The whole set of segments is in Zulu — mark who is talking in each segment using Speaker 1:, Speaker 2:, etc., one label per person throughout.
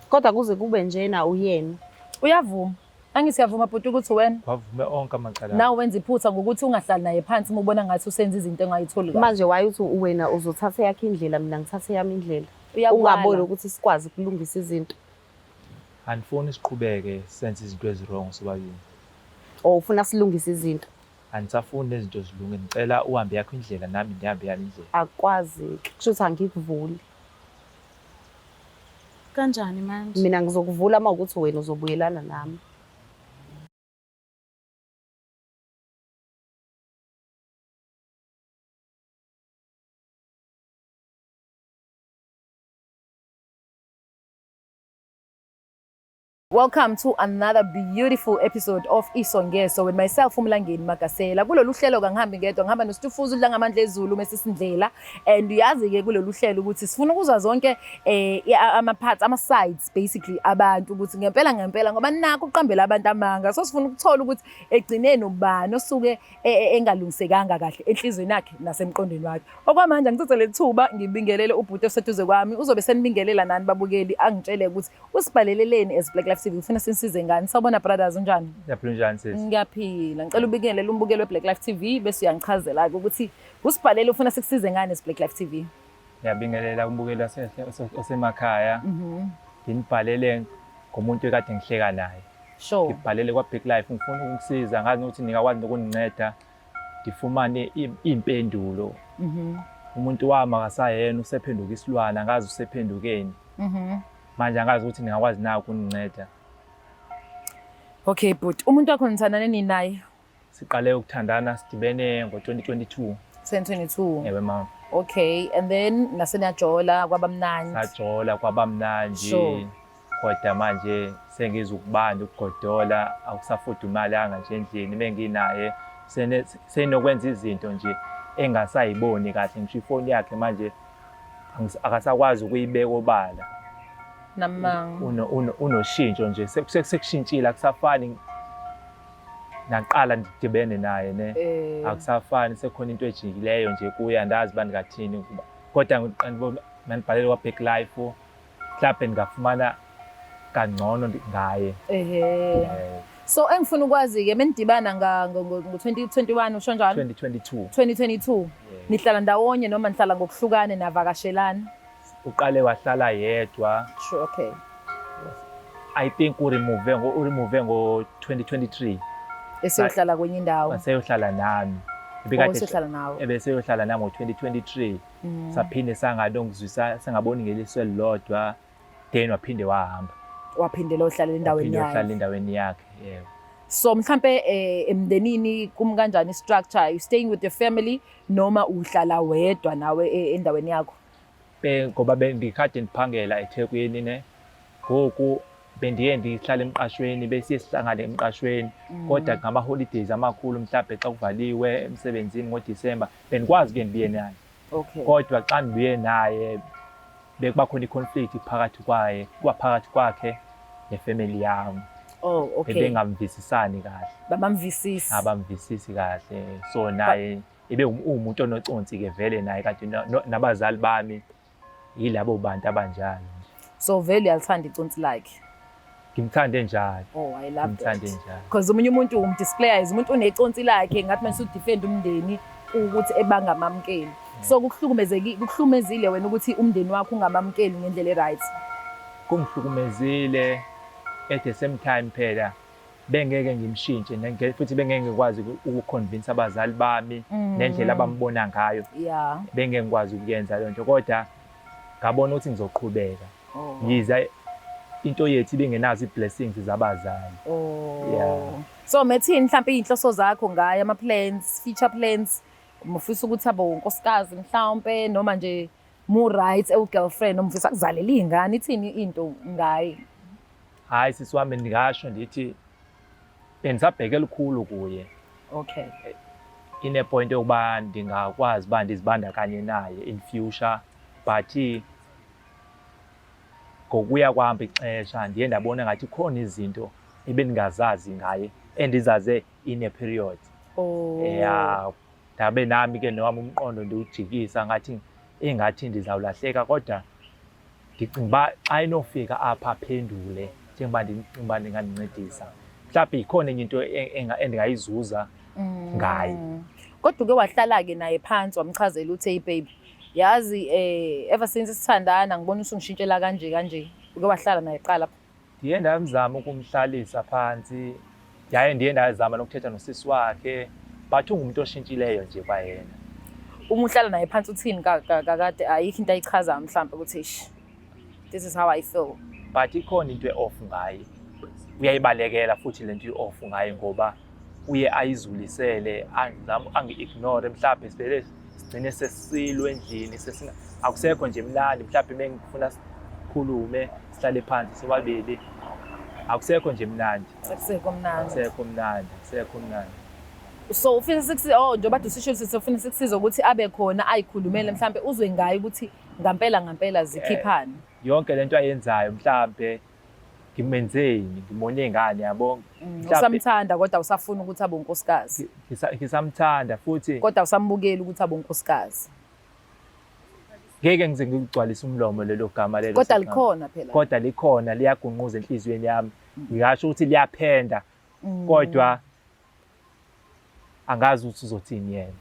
Speaker 1: Kodwa kuze kube njena uyena.
Speaker 2: Uyavuma. Angithi uyavuma bhuti ukuthi wena.
Speaker 3: Wavume onke amacala.
Speaker 2: Nawe wenza iphutha ngokuthi ungahlali naye phansi uma ubona ngathi usenza izinto engayitholi kahle.
Speaker 1: Manje why uthi wena uzothatha eyakho indlela mina ngithathe eyami indlela.
Speaker 2: Uyakwala.
Speaker 1: Ungaboni ukuthi sikwazi ukulungisa izinto.
Speaker 3: Anifuni siqhubeke senze izinto ezi-wrong sobabili.
Speaker 1: Or ufuna silungise izinto.
Speaker 3: Anisafuni nezinto zilunge, ngicela uhambe yakho indlela nami ngihambe yami indlela.
Speaker 1: Akukwazi. Kusho ukuthi angikuvuli.
Speaker 4: Kanjani manje?
Speaker 1: Mina ngizokuvula uma ukuthi wena uzobuyelana nami.
Speaker 2: Welcome to another beautiful episode of Isongeso with myself uMlangeni Magasela. Kulolu hlelo kangihambi ngedwa, ngihamba noStufuza udla ngamandla ezulu mesisindlela and uyazi ke kulolu hlelo ukuthi sifuna ukuzwa zonke ama parts, ama sides basically abantu ukuthi ngempela ngempela ngoba nakho uqambela abantu amanga. So sifuna ukuthola ukuthi egcineni ubani osuke engalungisekanga kahle enhlizweni yakhe nasemqondweni wakhe. Okwamanje angithathe lethuba ngibingelele ubhuti oseduze kwami, uzobe senibingelela nani babukeli angitshele ukuthi usibhaleleleni as Black Life TV ufuna sinisize ngani. Sawubona brothers, unjani?
Speaker 3: Ngiyaphila, unjani sisi?
Speaker 2: Ngiyaphila. Ngicela ubingelele umbukeli weBlack Life TV bese uyangichazela ke ukuthi usibhalele ufuna sikusize ngani as Black Life TV.
Speaker 3: Ngiyabingelela kumbukeli osemakhaya. Nginibhalele ngomuntu ekade ngihleka naye.
Speaker 2: Sure.
Speaker 3: Ngibhalele kwa Black Life ngifuna ukukusiza ngazi ukuthi ningakwazi nokunginceda ngifumane iy'mpendulo. Umuntu wami akasayena usephenduka isilwane angazi usephendukeni. Manje angazi ukuthi ningakwazi na ukunginceda.
Speaker 2: Okay but umuntu wakho nithandane nini naye?
Speaker 3: Siqale ukuthandana sidibene ngo-2022.
Speaker 2: 2022.
Speaker 3: Ewe mama.
Speaker 2: Okay, and then naseniyajola kwaba mnandi.
Speaker 3: Sajola kwaba mnandi.
Speaker 2: Sure.
Speaker 3: Kodwa manje sengizukubanda ukugodola akusafudumalanga nje endlini menginaye senokwenza izinto nje engasayiboni kahle ngisho ifoni yakhe manje akasakwazi ukuyibeka obala.
Speaker 2: Namanga.
Speaker 3: Unoshintsho nje sekushintshile akusafani naqala ngidibene naye ne. Akusafani sekukhona into ejikileyo nje kuye andazi uba ndingathini kodwa nandibhalele kwa Black Life mhlawumbe ndingafumana kangcono ngaye.
Speaker 2: Ehhe. So engifuna ukwazi ke menidibana ngo-2021 usho njalo?
Speaker 3: 2022.
Speaker 2: 2022. Nihlala ndawonye noma nihlala ngokuhlukane navakashelana?
Speaker 3: Uqale wahlala yedwa.
Speaker 2: Sure, okay.
Speaker 3: I think uremove ngo 2023.
Speaker 2: Eseyohlala kwenye indawo.
Speaker 3: Waseyohlala nami.
Speaker 2: Eseyohlala nawe.
Speaker 3: Ebeseyohlala nami ngo-2023. Saphinde sangalungizwisa sangaboni ngeliso elilodwa then waphinde wahamba.
Speaker 2: Waphinde lohlala endaweni
Speaker 3: yakhe. Wahlala endaweni yakhe, yebo.
Speaker 2: So mhlambe emndenini kum kanjani structure? Are you staying with your family noma uhlala wedwa nawe endaweni yakho?
Speaker 3: Ngoba bendikade ndiphangela eThekwini ne. Ngoku bendiye ndihlale emqashweni besiye sihlangane emqashweni kodwa ngama holidays amakhulu mhlawumbe xa kuvaliwe emsebenzini ngoDisemba bendikwazi ke ndibuye naye.
Speaker 2: Okay.
Speaker 3: Kodwa xa ndibuye naye bekuba khona i-conflict phakathi kwaye kwaphakathi kwakhe nefamily yami.
Speaker 2: Oh, okay.
Speaker 3: Bebengamvisisani kahle.
Speaker 2: Babamvisisi.
Speaker 3: Abamvisisi kahle. So naye ibe umuntu onoconsi ke vele naye kanti nabazali bami yilabo bantu abanjalo.
Speaker 2: So vele uyalithanda iconsi lakhe.
Speaker 3: Ngimthande njalo.
Speaker 2: Oh, I love that.
Speaker 3: Ngimthande njalo.
Speaker 2: Because omunye umuntu umdisplay as umuntu uneconsi lakhe ngathi manje udefend umndeni ukuthi ebangamamkeli. So kukuhlukumezeki kukuhlukumezile wena ukuthi umndeni wakho ungamamkeli ngendlela e-right.
Speaker 3: Kungihlukumezile at the same time phela bengeke ngimshintshe futhi bengeke ngikwazi ukuconvince abazali bami nendlela abambona ngayo.
Speaker 2: Yeah.
Speaker 3: Bengeke ngikwazi ukuyenza leyo nto kodwa ngabona ukuthi ngizoqhubeka.
Speaker 2: Oh.
Speaker 3: Ngiza into yethu ibingenazo i-blessings zabazali.
Speaker 2: Oh.
Speaker 3: Yeah.
Speaker 2: So methini mhlawumbe iy'nhloso zakho ngayo ama plans, future plans, ufisa ukuthi abe unkosikazi mhlawumbe noma nje mu right ewu girlfriend noma ufisa kuzalela iy'ngane ithini into ngaye?
Speaker 3: Hayi sisi wami ndingasho ndithi bendisabheke lukhulu kuye.
Speaker 2: Okay.
Speaker 3: Ine point yokuba ndingakwazi uba ndizibandakanye naye in future but ngokuya kwami ixesha ndiye ndabona ngathi khona izinto ebendingazazi ngaye endizaze in a period.
Speaker 2: Oh.
Speaker 3: Yeah, ndabe nami ke nowami umqondo ndiwujikisa ngathi engathi ndizawulahleka kodwa Ndicinga uba xa enofika apha aphendule njengoba ndicinga uba ndingandincedisa, mhlawumbi ikhona enye into endingayizuza ngaye.
Speaker 2: Kodwa uke wahlala-ke naye phansi wamchazela ukuthi, hey babe, yazi ever since sithandana ngibona usungishintshela kanje kanje. Uke wahlala naye kuqala?
Speaker 3: Ndiye ndamzama ukumhlalisa phansi, yaye ndiye ndazama nokuthetha nosisi wakhe, but ungumntu oshintshileyo nje kwayena.
Speaker 2: Uma uhlala naye phansi uthini kakade? Ayikho into ayichazayo mhlawumbe ukuthi eish, this is how I feel.
Speaker 3: But ikhona into e-off ngaye, uyayibalekela futhi le nto i-off ngaye ngoba uye ayizulisele, angizame angi-ignore, mhlawumbe sivele sigcine sesilwe endlini, akusekho nje mnandi. Mhlawumbe uma ngifuna sikhulume sihlale phansi sobabili, akusekho nje mnandi.
Speaker 2: Akusekho mnandi.
Speaker 3: Akusekho mnandi, akusekho mnandi.
Speaker 2: So ufisa sikusiza, oh njengoba usisho ukuthi ufuna sikusiza ukuthi abe khona ayikhulumele, mhlambe uzwe ngaye ukuthi ngampela ngampela zikhiphani.
Speaker 3: Yonke lento ayenzayo mhlambe ngimenzeni, ngimone ngani, yabo.
Speaker 2: Usamthanda kodwa usafuna ukuthi abe unkosikazi.
Speaker 3: Ngisamthanda futhi.
Speaker 2: Kodwa usambukeli ukuthi abe unkosikazi.
Speaker 3: Ngeke ngize ngikugcwalise umlomo lelo gama lelo.
Speaker 2: Kodwa likhona phela.
Speaker 3: Kodwa likhona, liyagunquza enhliziyweni yami. Ngingasho ukuthi liyaphenda. Kodwa angazi ukuthi uzothini yena.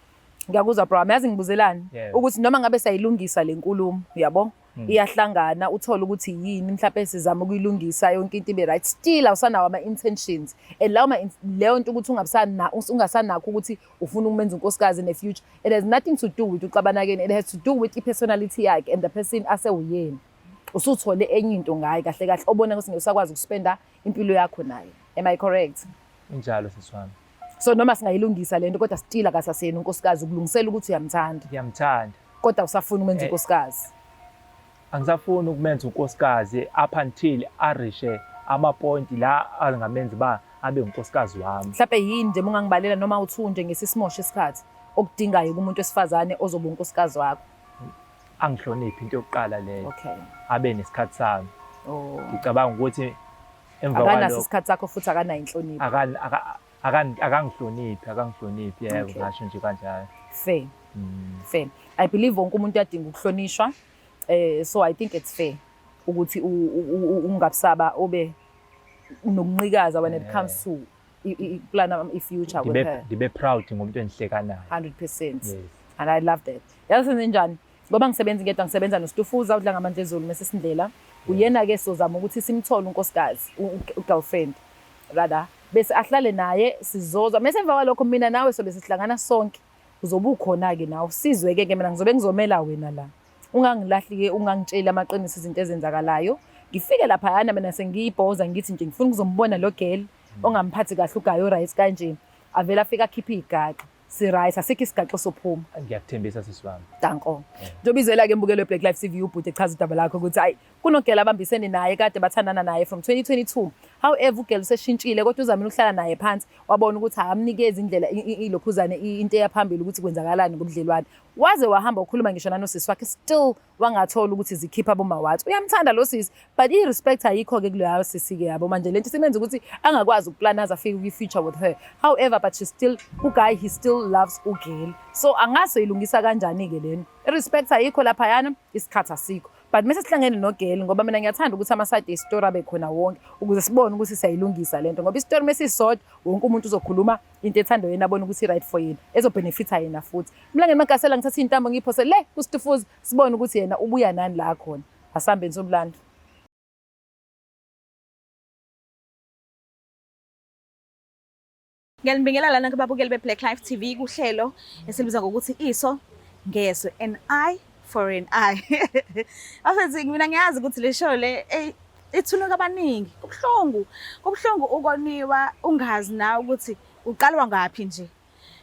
Speaker 2: Ngiyakuzwa bro, yazi ngibuzelani ukuthi noma ngabe sayilungisa le nkulumo, uyabo? Iyahlangana uthole ukuthi yini mhlawumbe sizama ukuyilungisa yonke into ibe right, still awusanawo ama intentions and lawo leyo nto ukuthi ungasanakho ukuthi ufuna ukumenza unkosikazi in the future, it has nothing to do with uxabana keni, it has to do with i-personality yakhe and the person asewuyena. Usuthole enye into ngaye kahle kahle obona ukuthi ngeke usakwazi ukuspenda impilo yakho naye. Am I correct?
Speaker 3: Injalo sisi wami.
Speaker 2: So noma singayilungisa lento kodwa still akasaseyena unkosikazi, ukulungisela ukuthi uyamthanda.
Speaker 3: Ngiyamthanda.
Speaker 2: Kodwa usafuna ukumenza unkosikazi.
Speaker 3: Angisafuni ukumenza unkosikazi up until arishe amapointi la angamenza uba abe unkosikazi wami.
Speaker 2: Mhlawumbe yini nje ungangibalela noma uthu nje ngesisimoshe isikhathi okudingayo kumuntu wesifazane ozoba unkosikazi wakho?
Speaker 3: Angihloniphe, into yokuqala leyo.
Speaker 2: Okay.
Speaker 3: Abe nesikhathi sami.
Speaker 2: Oh.
Speaker 3: Ngicabanga ukuthi emva
Speaker 2: Akanaso
Speaker 3: kwalokho
Speaker 2: isikhathi sakho futhi akanayo inhlonipho.
Speaker 3: Akangihloniphi, akangihloniphi, yebo,
Speaker 2: Okay.
Speaker 3: ngasho nje kanjalo.
Speaker 2: Fair. Fair. I believe wonke umuntu uyadinga ukuhlonishwa. So I think it's fair ukuthi ungabusaba ube nokunqikaza when it comes to i-plan i-future with her.
Speaker 3: Ndibe proud ngomuntu endihleka naye.
Speaker 2: 100%.
Speaker 3: Yes.
Speaker 2: And I love that. Yazi senze njani? Ngoba ngisebenza ngedwa, ngisebenza noStufuza udla ngamandla ezulu mesisindlela. Uyena ke sozama ukuthi simthole unkosikazi, u-girlfriend rather, bese ahlale naye sizozwa. Mase emva kwalokho mina nawe sobe sihlangana sonke. Uzobe ukhona ke nawe usizwe ke mina ngizobe ngizomela wena la. Ungangilahli ke, ungangitsheli amaqiniso izinto ezenzakalayo. Ngifike lapha yana mina sengiyibhoza ngithi nje ngifuna ukuzombona lo girl ongamphathi kahle ugayo right kanje. Avela afika akhiphe igaxa. Si right, asikho isigaxo sophuma.
Speaker 3: Ngiyakuthembisa sisi wami.
Speaker 2: Danko. Njengoba izwela ke mbukelo Black Life TV ubhuti echaza udaba lakho ukuthi hayi kunogela abambisene naye kade bathandana naye from 2022. However ugela useshintshile kodwa uzamile ukuhlala naye phansi wabona ukuthi akamnikezi indlela ilokhuzane into eyaphambili ukuthi kwenzakalani ngobudlelwane. Waze wahamba ukhuluma ngisho nanosisi wakhe still wangathola ukuthi zikhipha bomawathi. Uyamthanda lo sisi but i-respect ayikho ke kuleyo sisi ke yabo manje lento simenza ukuthi angakwazi ukuplana aze afike kwi-future with her. However but she still uguy he still loves ugirl. So angaso ilungisa kanjani ke lena. I-respect ayikho laphayana, isikhathi asikho. But mase sihlangene nogirl ngoba mina ngiyathanda ukuthi ama-side e-story abe khona wonke ukuze sibone ukuthi siyayilungisa lento ngoba isitori mesisodwa wonke umuntu uzokhuluma into ethandwa yena abone ukuthi i-right for yena ezobenefitha yena futhi. Mlangeni Magasela ngithatha iy'ntambo ngiyiphose le kuStufuza sibone ukuthi yena ubuya nani la khona. Asihambeni somlando.
Speaker 4: Ngiyanibingelela lana kubabukeli be-Black Life TV kuhlelo esilibiza ngokuthi iso ngeso, an eye for an eye. Afethi mina ngiyazi ukuthi le show le ithunuka abaningi. Kubuhlungu, kubuhlungu ukoniwa ungazi nawe ukuthi uqalwa ngaphi nje.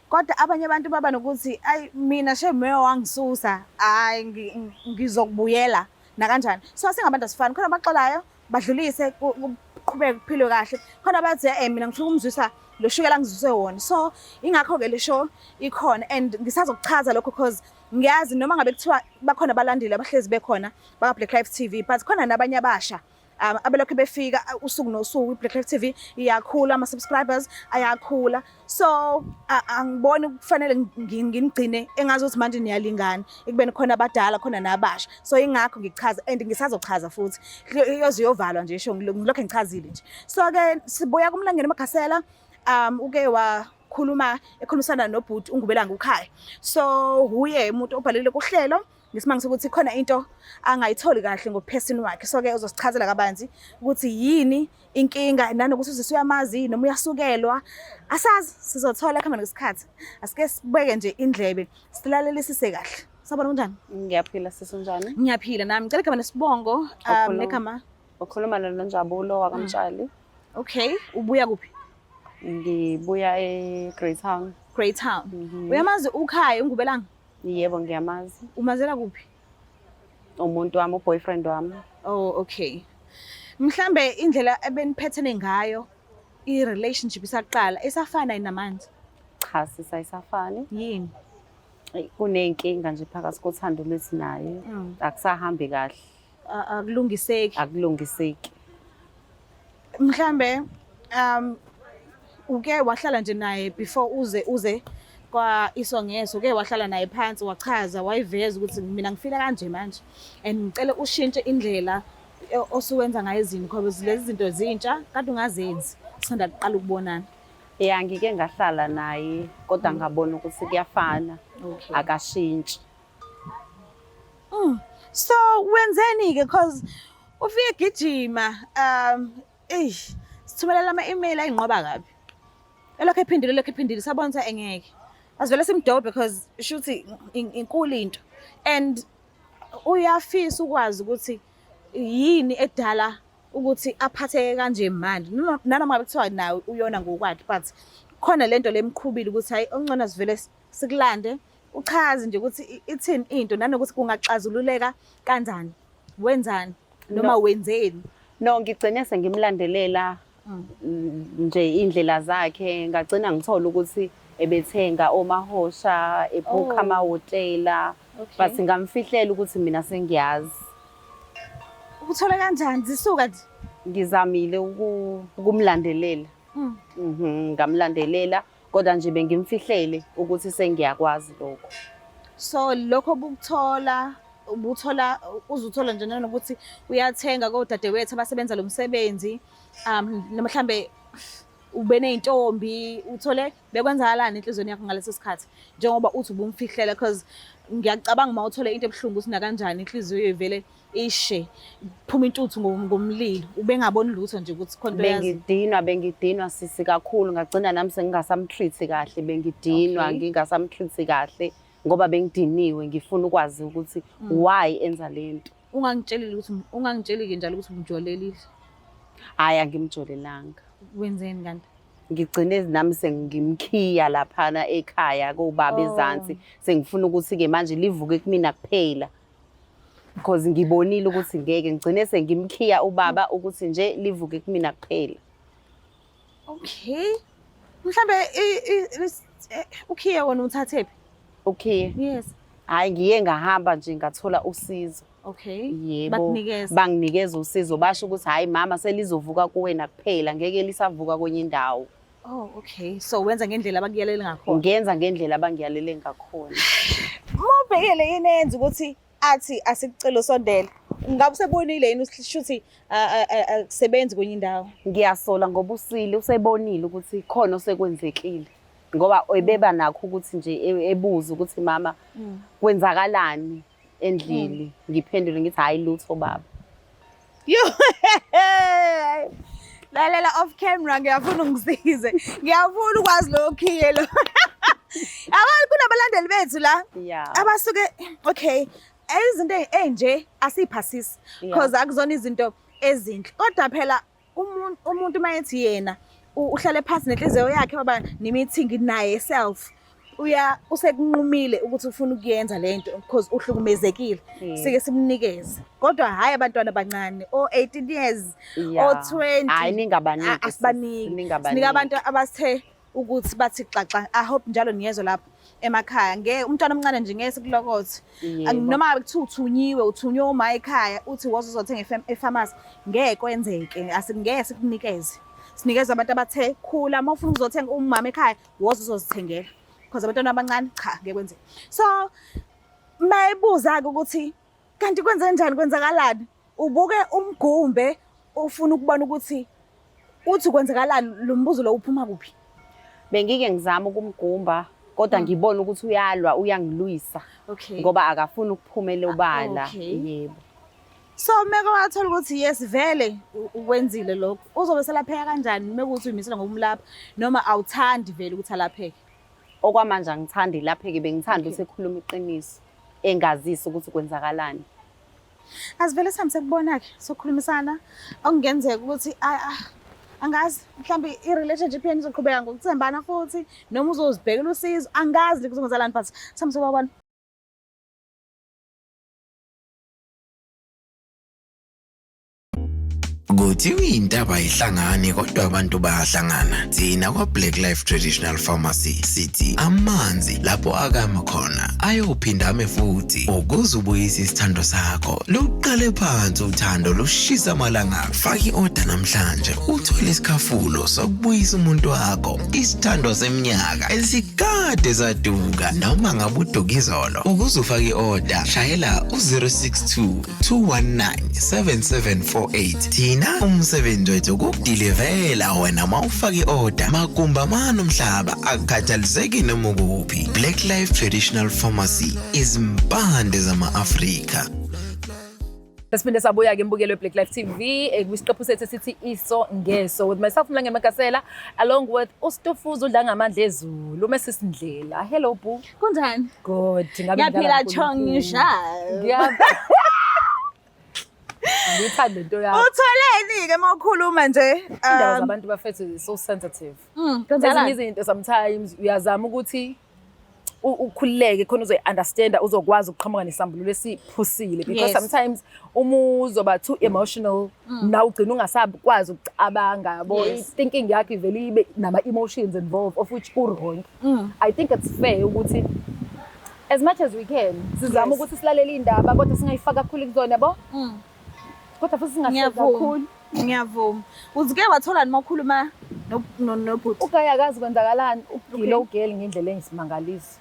Speaker 4: Kodwa abanye abantu baba nokuthi ayi mina shame wangisusa, hayi ngizokubuyela nakanjani. So singabantu asifani, khona abaxolayo badlulise kuqhubeke kuphilwe kahle, khona bathi mina ngifuna ukumzwisa lo shukela ngizwise wona. So ingakho ke le show ikhona and ngisazokuchaza lokho because ngiyazi noma ngabe kuthiwa bakhona abalandeli abahlezi bekhona baka Black Life TV but khona nabanye abasha Abelokhu befika usuku nosuku, i-Black Life TV iyakhula, ama-subscribers ayakhula, so angiboni kufanele nginigcine engazi ukuthi manje niyalingana, ekubeni khona abadala khona nabasha. So ingakho ngichaza and ngisazochaza futhi, iyoze iyovalwa nje isho ngilokhu ngichazile nje. So-ke sibuya kuMlangeni Magasela, uke wakhuluma ekhulumisana nobhuti uNgubelanga uKhaya. So huye umuntu obhalile kuhlelo ngesimanga sokuthi khona into angayitholi kahle ngophesini wakhe. So-ke uzosichazela kabanzi ukuthi yini inkinga, nanokuthi uzise uyamazi noma uyasukelwa, asazi, sizothola kuhamba ngesikhathi. Asike sibeke nje indlebe silalelisise kahle. Sabona, kunjani?
Speaker 1: Ngiyaphila sisi, unjani?
Speaker 4: Ngiyaphila nami. Ngicela igama nesibongo negama.
Speaker 1: Ukhuluma noNjabulo wakaMtshali.
Speaker 4: Okay, ubuya kuphi?
Speaker 1: Ngibuya e-Greytown.
Speaker 4: Greytown. Uyamazi uKhaya uNgubelanga?
Speaker 1: Yebo, ngiyamazi.
Speaker 4: Umazela kuphi?
Speaker 1: Umuntu wami, uboyfriend wami.
Speaker 4: Oh, okay. Mhlambe indlela ebeniphethene ngayo i-relationship isaqala isafana yini namanje?
Speaker 1: Cha, sisayisafani.
Speaker 4: Yini?
Speaker 1: Kuney'nkinga nje phakathi kothando lwethu naye. Akusahambi kahle.
Speaker 4: Akulungiseki.
Speaker 1: Akulungiseki.
Speaker 4: Mhlambe uke wahlala nje naye before uze kwa Iso Ngeso, uke wahlala naye phansi wachaza wayiveza ukuthi mina ngifila kanje manje and ngicela ushintshe indlela osuwenza ngayo izinto, because lezi zinto zintsha kade ungazenzi, sisanda kuqala ukubonana?
Speaker 1: Ya, ngike ngahlala naye kodwa ngabona ukuthi kuyafana. Akashintshi.
Speaker 4: So wenzeni-ke, cause ufike gijima eyi sithumelela ama-email ayinqoba kabi, elokhu ephindile, elokhu ephindile, sabona ukuthi engeke asivele simdobe because shuthi inkulu into and uyafisa ukwazi ukuthi yini edala ukuthi aphatheke kanje manje, nanoma ngabe kuthiwa nawe uyona ngokwakhe, but khona lento lemqhubile ukuthi hayi, ongcono sivele sikulande uchaze nje ukuthi ithini into, nanokuthi kungaxazululeka kanjani, wenzani noma
Speaker 1: No.
Speaker 4: wenzeni.
Speaker 1: No, ngigcine sengimlandelela nje indlela zakhe, ngagcina ngithola ukuthi ebethenga omahosha, ebhukha amahhotela, but ngamfihlela ukuthi mina sengiyazi.
Speaker 4: Uthole kanjani zisuka nje?
Speaker 1: Ngizamile ukumlandelela. Ngamlandelela kodwa nje bengimfihlele ukuthi sengiyakwazi lokho.
Speaker 4: So lokho bukuthola ubuthola uzuthola nje nanokuthi uyathenga kodadewethu abasebenza lo msebenzi, noma mhlambe ube ney'ntombi, uthole bekwenzakalani enhliziyweni yakho ngaleso sikhathi njengoba uthi ubumfihlela? Because ngiyacabanga uma uthole into ebuhlungu ukuthi nakanjani inhliziyo ivele ishe, phuma intuthu ngomlilo, ubengaboni lutho nje ukuthi khona into yazi.
Speaker 1: Bengidinwa sisi kakhulu, ngagcina nami sengingasamtreat kahle, bengidinwa, ngingasamtreat kahle ngoba bengidiniwe, ngifuna ukwazi ukuthi why enza lento.
Speaker 4: Ungangitshelile ukuthi ungangitsheli-ke njalo ukuthi umjolelile?
Speaker 1: Hhayi, angimjolelanga.
Speaker 4: Wenzeni kanti?
Speaker 1: Ngigcine nami sengimkhiya laphana ekhaya kobaba ezansi, sengifuna ukuthi-ke manje livuke kumina kuphela because ngibonile ukuthi ngeke, ngigcine sengimkhiya ubaba ukuthi nje livuke kumina kuphela.
Speaker 4: Okay, mhlambe ukhiye wona uthathephi?
Speaker 1: Ukhiye?
Speaker 4: Yes.
Speaker 1: Hhayi, ngiye ngahamba nje ngathola usizo. Yebo.
Speaker 4: Bakunikeza?
Speaker 1: Banginikeza usizo, basho ukuthi hhayi mama, selizovuka kuwena kuphela, ngeke lisavuka kwenye indawo.
Speaker 4: Oh, okay, so wenza ngendlela abakuyalele ngakhona?
Speaker 1: Ngenza ngendlela abangiyalele ngakhona.
Speaker 4: Uma ubhekele yini eyenza ukuthi athi asikucela usondele? Ngabe usebonile yini shuthi akusebenzi kwenye indawo?
Speaker 1: Ngiyasola ngoba usile usebonile ukuthi khona osekwenzekile, ngoba ebeba nakho ukuthi nje ebuze ukuthi mama kwenzakalani endlini, ngiphendule ngithi hhayi lutho baba.
Speaker 4: Yo, lalela off camera, ngiyafuna ungisize, ngiyafuna ukwazi lo khiye lo. Yabona kunabalandeli bethu la abasuke, okay, izinto ey'nje asiyiphasisi because akuzona izinto ezinhle, kodwa phela umuntu uma ethi yena uhlale phansi nenhliziyo yakhe, waba ne-meeting naye self, uya usekunqumile ukuthi ufuna ukuyenza lento because uhlukumezekile, sike simnikeze, kodwa hhayi abantwana abancane o-18 years, o-20.
Speaker 1: Hhayi, ningabaniki.
Speaker 4: Asibaniki.
Speaker 1: Ningabaniki.
Speaker 4: Sinika abantu abasithe Ukuthi bathi xaxa. I hope njalo niyezwa lapho emakhaya. Ngeke umntwana omncane nje ngeke sikulokothe. Noma ngabe kuthiwa uthunyiwe, uthunywe uma ekhaya uthi woza uzothenga e-pharmacy, ngeke kwenzeke, asingeke sikunikeze. Sinikeza abantu abathe khula, uma ufuna ukuzothenga umama ekhaya, woza uzozithengela. Because abantwana abancane cha ngeke kwenzeke. So mayebuza-ke ukuthi kanti kwenze njani, kwenzakalani, ubuke umgumbe ufuna ukubona ukuthi uthi kwenzakalani, lo mbuzo lo uphuma kuphi?
Speaker 1: Bengike ngizama ukumgumba kodwa ngibona ukuthi uyalwa, uyangilwisa ngoba akafuni ukuphumela obala. Yebo.
Speaker 4: So meke wathola ukuthi yes vele ukwenzile lokho, uzobe selapheka kanjani mekuthi uyimisela ngokumlapha noma awuthandi vele ukuthi alapheke?
Speaker 1: Okwamanje angithandi lapheke, bengithanda ukuthi ekhuluma iqiniso engazisi ukuthi kwenzakalani.
Speaker 4: Asivele sihambe sekubona-ke, sokhulumisana. Okungenzeka ukuthi angazi mhlawumbe i-relationship yenu izoqhubeka ngokuthembana futhi noma uzozibhekela usizo, angazi kuzokwenzakalani, but sihambe sobabona.
Speaker 5: Kuthiwa intaba ayihlangani kodwa abantu bayahlangana. Thina kwa-Black Life Traditional Pharmacy sithi amanzi lapho akama khona ayophinda ame futhi. Ukuze ubuyise isithando sakho, luqale phansi uthando lushisa amalanga. Faka i-oda namhlanje uthole isikhafulo sokubuyisa umuntu wakho, isithando seminyaka esikade saduka noma ngabe uduka izolo. Ukuze ufake i-oda, shayela u-062 219-7748. Thina umsebenzi wethu ukukudilivela wena uma ufaka i-oda magumba mani umhlaba akukhathaliseki noma ukuphi. Black Life Traditional Pharmacy, izimpande zama-Afrika.
Speaker 2: Sesiphinde sabuya-ke imbukelo we-Black Life TV kwisiqephu sethu esithi Iso Ngeso with myself Mlangeni Magasela along with uStufuza uDlangamandla Ezulu uMrs Ndlela. Hello boo.
Speaker 4: Kunjani?
Speaker 2: Good.
Speaker 4: Ngabe ngiyaphila chongisha.
Speaker 2: Ngithanda into yakho.
Speaker 4: Utholeni ke mawukhuluma nje?
Speaker 2: Indaba zabantu bafethu so sensitive. Ezinye izinto sometimes uyazama ukuthi ukhululeke khona uzoyi-understanda, uzokwazi ukuqhamuka nesambululo esiphusile because sometimes uma uzoba too emotional nawe ugcina ungasakwazi ukucabanga yabo, i-thinking yakho ivele ibe nama-emotions involved, of which ku-wrong. I think it's fair ukuthi as much as we can sizame ukuthi silalele iy'ndaba kodwa singayifaki kakhulu kuzona yabo, kodwa futhi singahleki kakhulu.
Speaker 4: Ngiyavuma. Uzuke watholani uma ukhuluma nobhuti?
Speaker 2: Ugaya akazi kwenzakalani, ugile ugeli ngendlela engisimangaliso.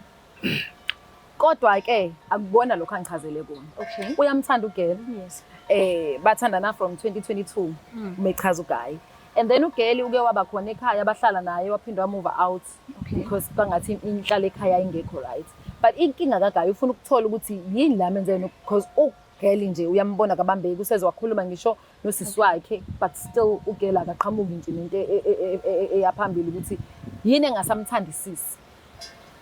Speaker 2: Kodwa-ke akubona lokho angichazele kona. Uyamthanda ugeli. Bathandana from 2022 umechaza uGayi. And then ugeli uke waba khona ekhaya, bahlala naye, waphinde wa-move out because kwangathi inhlalo ekhaya ingekho right. But inkinga kaGayi ufuna ukuthola ukuthi yini la menze yona because ugeli nje uyambona kabambeki, useze wakhuluma ngisho nosisi wakhe, but still ugeli akaqhamuki nje nento eyaphambili ukuthi yini engasamthandisisi.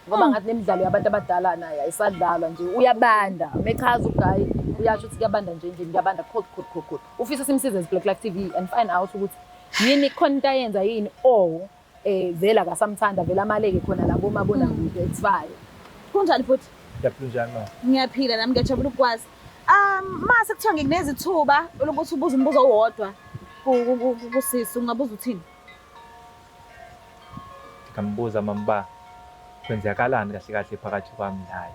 Speaker 2: Ngoba ngathi nemidlalo yabantu abadala naye ayisadlalwa nje, uyabanda. Mechaza uGayi uyasho ukuthi kuyabanda nje endlini, kuyabanda cold cold cold cold. Ufisa simsize as Black Life TV and find out ukuthi yini khona into ayenza yini or vele akasamthanda, vele amaleke khona la komabonakude, it's fine.
Speaker 4: Kunjani futhi?
Speaker 3: Ngiyaphila, njani ma?
Speaker 4: Ngiyaphila nami, ngiyajabula ukukwazi. Mase kuthiwa ngikunezithuba lokuthi ubuze umbuzo owodwa kusisi, ungabuza uthini?
Speaker 3: Ngingambuza mama uba kwenzakalani kahle kahle phakathi kwami naye.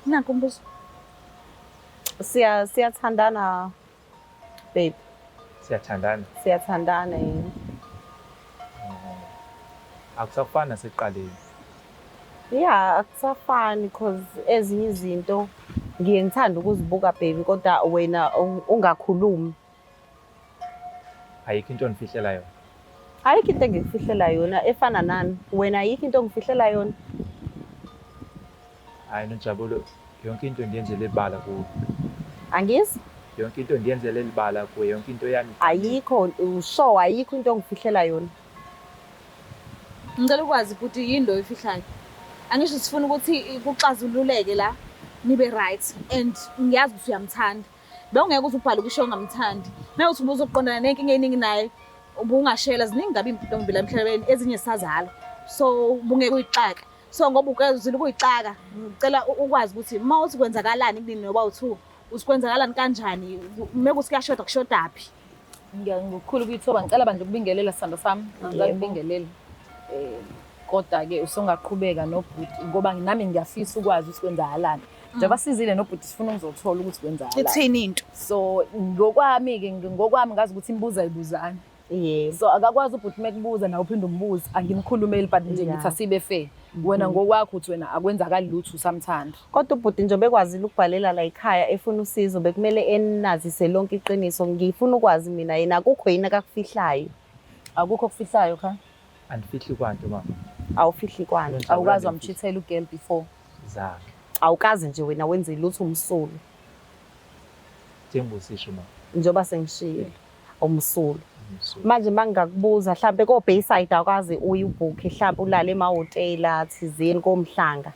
Speaker 4: Nanku umbuzo.
Speaker 1: Siyathandana babe.
Speaker 3: Siyathandana.
Speaker 1: Siyathandana yini.
Speaker 3: Akusafani nasekuqaleni.
Speaker 1: Yeah, akusafani because ezinye izinto ngiye ngithanda ukuzibuka baby, kodwa wena ungakhulumi.
Speaker 3: Ayikho into onifihlela yona.
Speaker 1: Ayikho into engikufihlela yona efana nani. Wena ayikho into ongifihlela yona.
Speaker 3: Hayi Nonjabulo, yonke into ndiyenzele ibala kuwe.
Speaker 1: Angizwa?
Speaker 3: Yonke into ndiyenzele libala kuwe, yonke into yami.
Speaker 1: Ayikho, usho ayikho into ongifihlela yona.
Speaker 4: Ngicela ukwazi ukuthi yini lo oyifihlayo. Angisho sifuna ukuthi kuxazululeke la, nibe right, and ngiyazi ukuthi uyamthanda. Bewungeke uze ubhale ukusho ongamthandi. Mewuthi ubuzoqondana nenkinga eningi naye, ubungashela ziningi kabi intombi la emhlabeni, ezinye sazalwa. So ubungeke uyixake. So ngoba ukwazile ukuyixaka, ngicela ukwazi ukuthi uma uthi kwenzakalani kunini noba u-two, uthi kwenzakalani kanjani, mekuthi kuyashoda kushodaphi.
Speaker 2: Ngokukhulu ukuyithoba ngicela bandla ukubingelela sithando sami. Ngicela ukubingelela. Kodwa-ke usungaqhubeka nobhuti ngoba nami ngiyafisa ukwazi ukuthi kwenzakalani. Njengoba sizile nobhuti sifuna ukuzothola ukuthi kwenzakalani.
Speaker 4: Ithini into?
Speaker 2: So ngokwami-ke ngokwami ngazi ukuthi imibuzo ayibuzani.
Speaker 1: Yebo.
Speaker 2: So akakwazi ubhuti mekubuza nawe uphinde umbuze, angimkhulumeli but nje ngithi asibe fair. Wena ngokwakho uthi wena akwenzakali lutho usamthanda.
Speaker 1: Kodwa ubhuti nje bekwazile ukubhalela la ekhaya efuna usizo bekumele enazise lonke iqiniso. Ngifuna ukwazi mina yena akukho yini akakufihlayo.
Speaker 2: Akukho okufihlayo kha?
Speaker 3: Andifihli kwanto mama.
Speaker 1: Awufihli kwanto.
Speaker 2: Awukazi wamchithela ugirl before?
Speaker 3: Zakhe.
Speaker 1: Awukazi nje wena wenze lutho umsulu.
Speaker 3: Njengoba usisho mama.
Speaker 1: Njengoba sengishilo. Umsulu. Manje mangingakubuza mhlambe ko Bayside awukazi uye ubhukhe mhlambe ulale emahhotela thizeni komhlanga.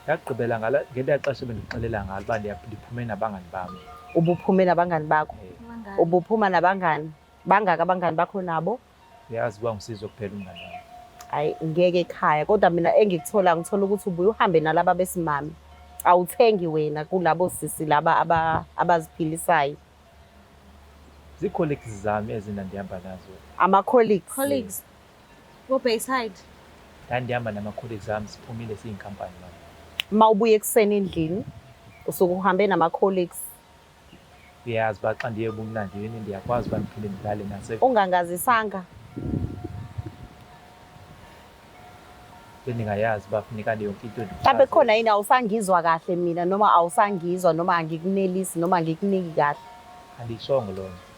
Speaker 3: Ngagqibela ngala ngeliya xesha bendikuxelela ngalo uba ndiphume nabangani bami.
Speaker 1: Ubuphume nabangani bakho? Ubuphuma nabangani? Bangaki abangani bakho nabo?
Speaker 3: Uyazi uba nguSizwe kuphela umngani wami.
Speaker 1: Hayi ngeke ekhaya kodwa mina engikuthola ngithola ukuthi ubuye uhambe nalaba besimame. Awuthengi wena kulabo sisi laba abaziphilisayo.
Speaker 3: Zii-colleagues zami ezindandihamba nazo.
Speaker 1: Ama-colleagues?
Speaker 4: Colleagues. Ko-Bayside.
Speaker 3: Ndandihamba nama-colleagues ami siphumile siyinkampani mama.
Speaker 1: Uma ubuya ekuseni endlini usuke uhambe nama-colleagues.
Speaker 3: Uyazi uba xa ndiye ebumnandini ndiyakwazi uba ndiphinde ndilale nase.
Speaker 1: Ungangazisanga?
Speaker 3: Bendingayazi uba funeka yonke into.
Speaker 1: Mhlawumbe khona yini awusangizwa kahle mina noma awusangizwa noma angikunelisi noma angikuniki kahle.
Speaker 3: Andiyishongo loo nto.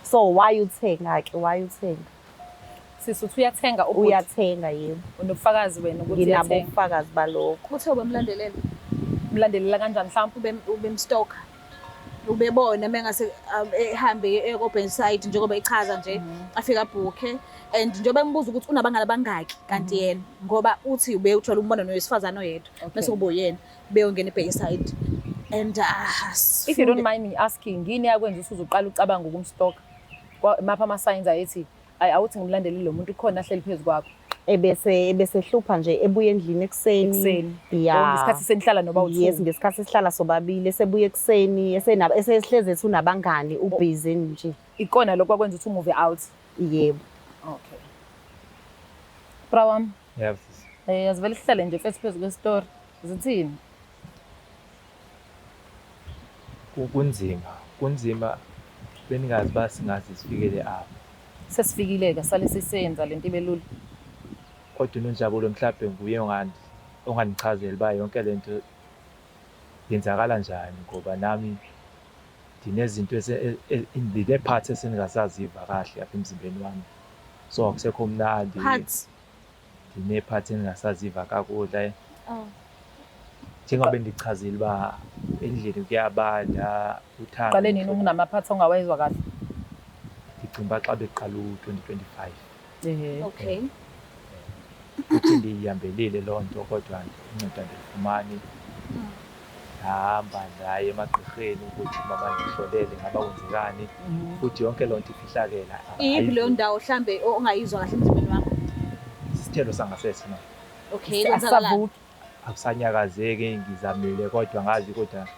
Speaker 1: So why uthenga ke? Why uthenga?
Speaker 2: Sisi uthi uyathenga ubhuti?
Speaker 1: Uyathenga yebo.
Speaker 2: Unobufakazi wena ukuthi
Speaker 1: Nginabo
Speaker 2: uyathenga?
Speaker 1: ubufakazi balokho.
Speaker 4: Uthe ubemlandelela.
Speaker 2: Umlandelela kanjani mhlawumbe?
Speaker 4: Ubemstalker. Ubebona mengase ehambe eko-Bayside njengoba echaza nje afika abhukhe and njengoba embuza ukuthi unabangani abangaki kanti yena ngoba uthi ubewujwayele ukumbona nowesifazane oyedwa bese kuba uyena beyongena e-Bayside and
Speaker 2: If you don't mind me asking, yini yakwenza ukuthi uzoqala ucabanga ukumstalker? Mapha ama-signs ayethi ayi awuthi ngimlandelele lo muntu khona ahleli phezu kwakho.
Speaker 1: Ebesehlupha nje ebuya endlini ekuseni.
Speaker 2: Ekuseni.
Speaker 1: Yeah.
Speaker 2: Ngesikhathi senihlala noba u-two.
Speaker 1: Yes, ngesikhathi sihlala sobabili esebuya ekuseni esehlezi ethi unabangani ubhizi nje.
Speaker 2: Ikona lokho kwakwenza ukuthi umove out.
Speaker 1: Yebo.
Speaker 2: Okay. Bra wami.
Speaker 3: Yebo sisi.
Speaker 2: Asivele sihlale nje mfethu phezu kwe-story. Zithini?
Speaker 3: Kunzima, kunzima beningazi uba singaze sifikele apha.
Speaker 2: Sesifikile-ke sale sisenza lento ibe lula.
Speaker 3: Kodwa uNonjabulo mhlawumbe nguye ongandichazela uba yonke lento yenzakala njani ngoba nami ndinezinto ndinee-parts esendingasaziva kahle apha emzimbeni wami. So akusekho mnandi.
Speaker 4: Parts?
Speaker 3: Ndinee-parts endingasaziva kakuhle.
Speaker 4: Oh.
Speaker 3: Njengoba bendichazile uba endlini kuyabanda, uthando.
Speaker 2: Uqale nini unama-parts ongawezwa kahle?
Speaker 3: Ndicinga uba xa beqala u-2025.
Speaker 4: Okay.
Speaker 3: Futhi ndiyihambelile loo nto kodwa uncedo andilufumani. Ndahamba ndaya emagqirheni ukuthi mabandihlolele ngaba kwenzekani. Futhi yonke loo nto ifihlakela.
Speaker 4: Iyiphi leyo ndawo mhlambe ongayizwa kahle emzimbeni wakho?
Speaker 3: Isithelo sangasese ma.
Speaker 4: Okay, kwenzakalani?
Speaker 2: Asavuki.
Speaker 3: Akusanyakazeki ngizamile kodwa ngazi kodwa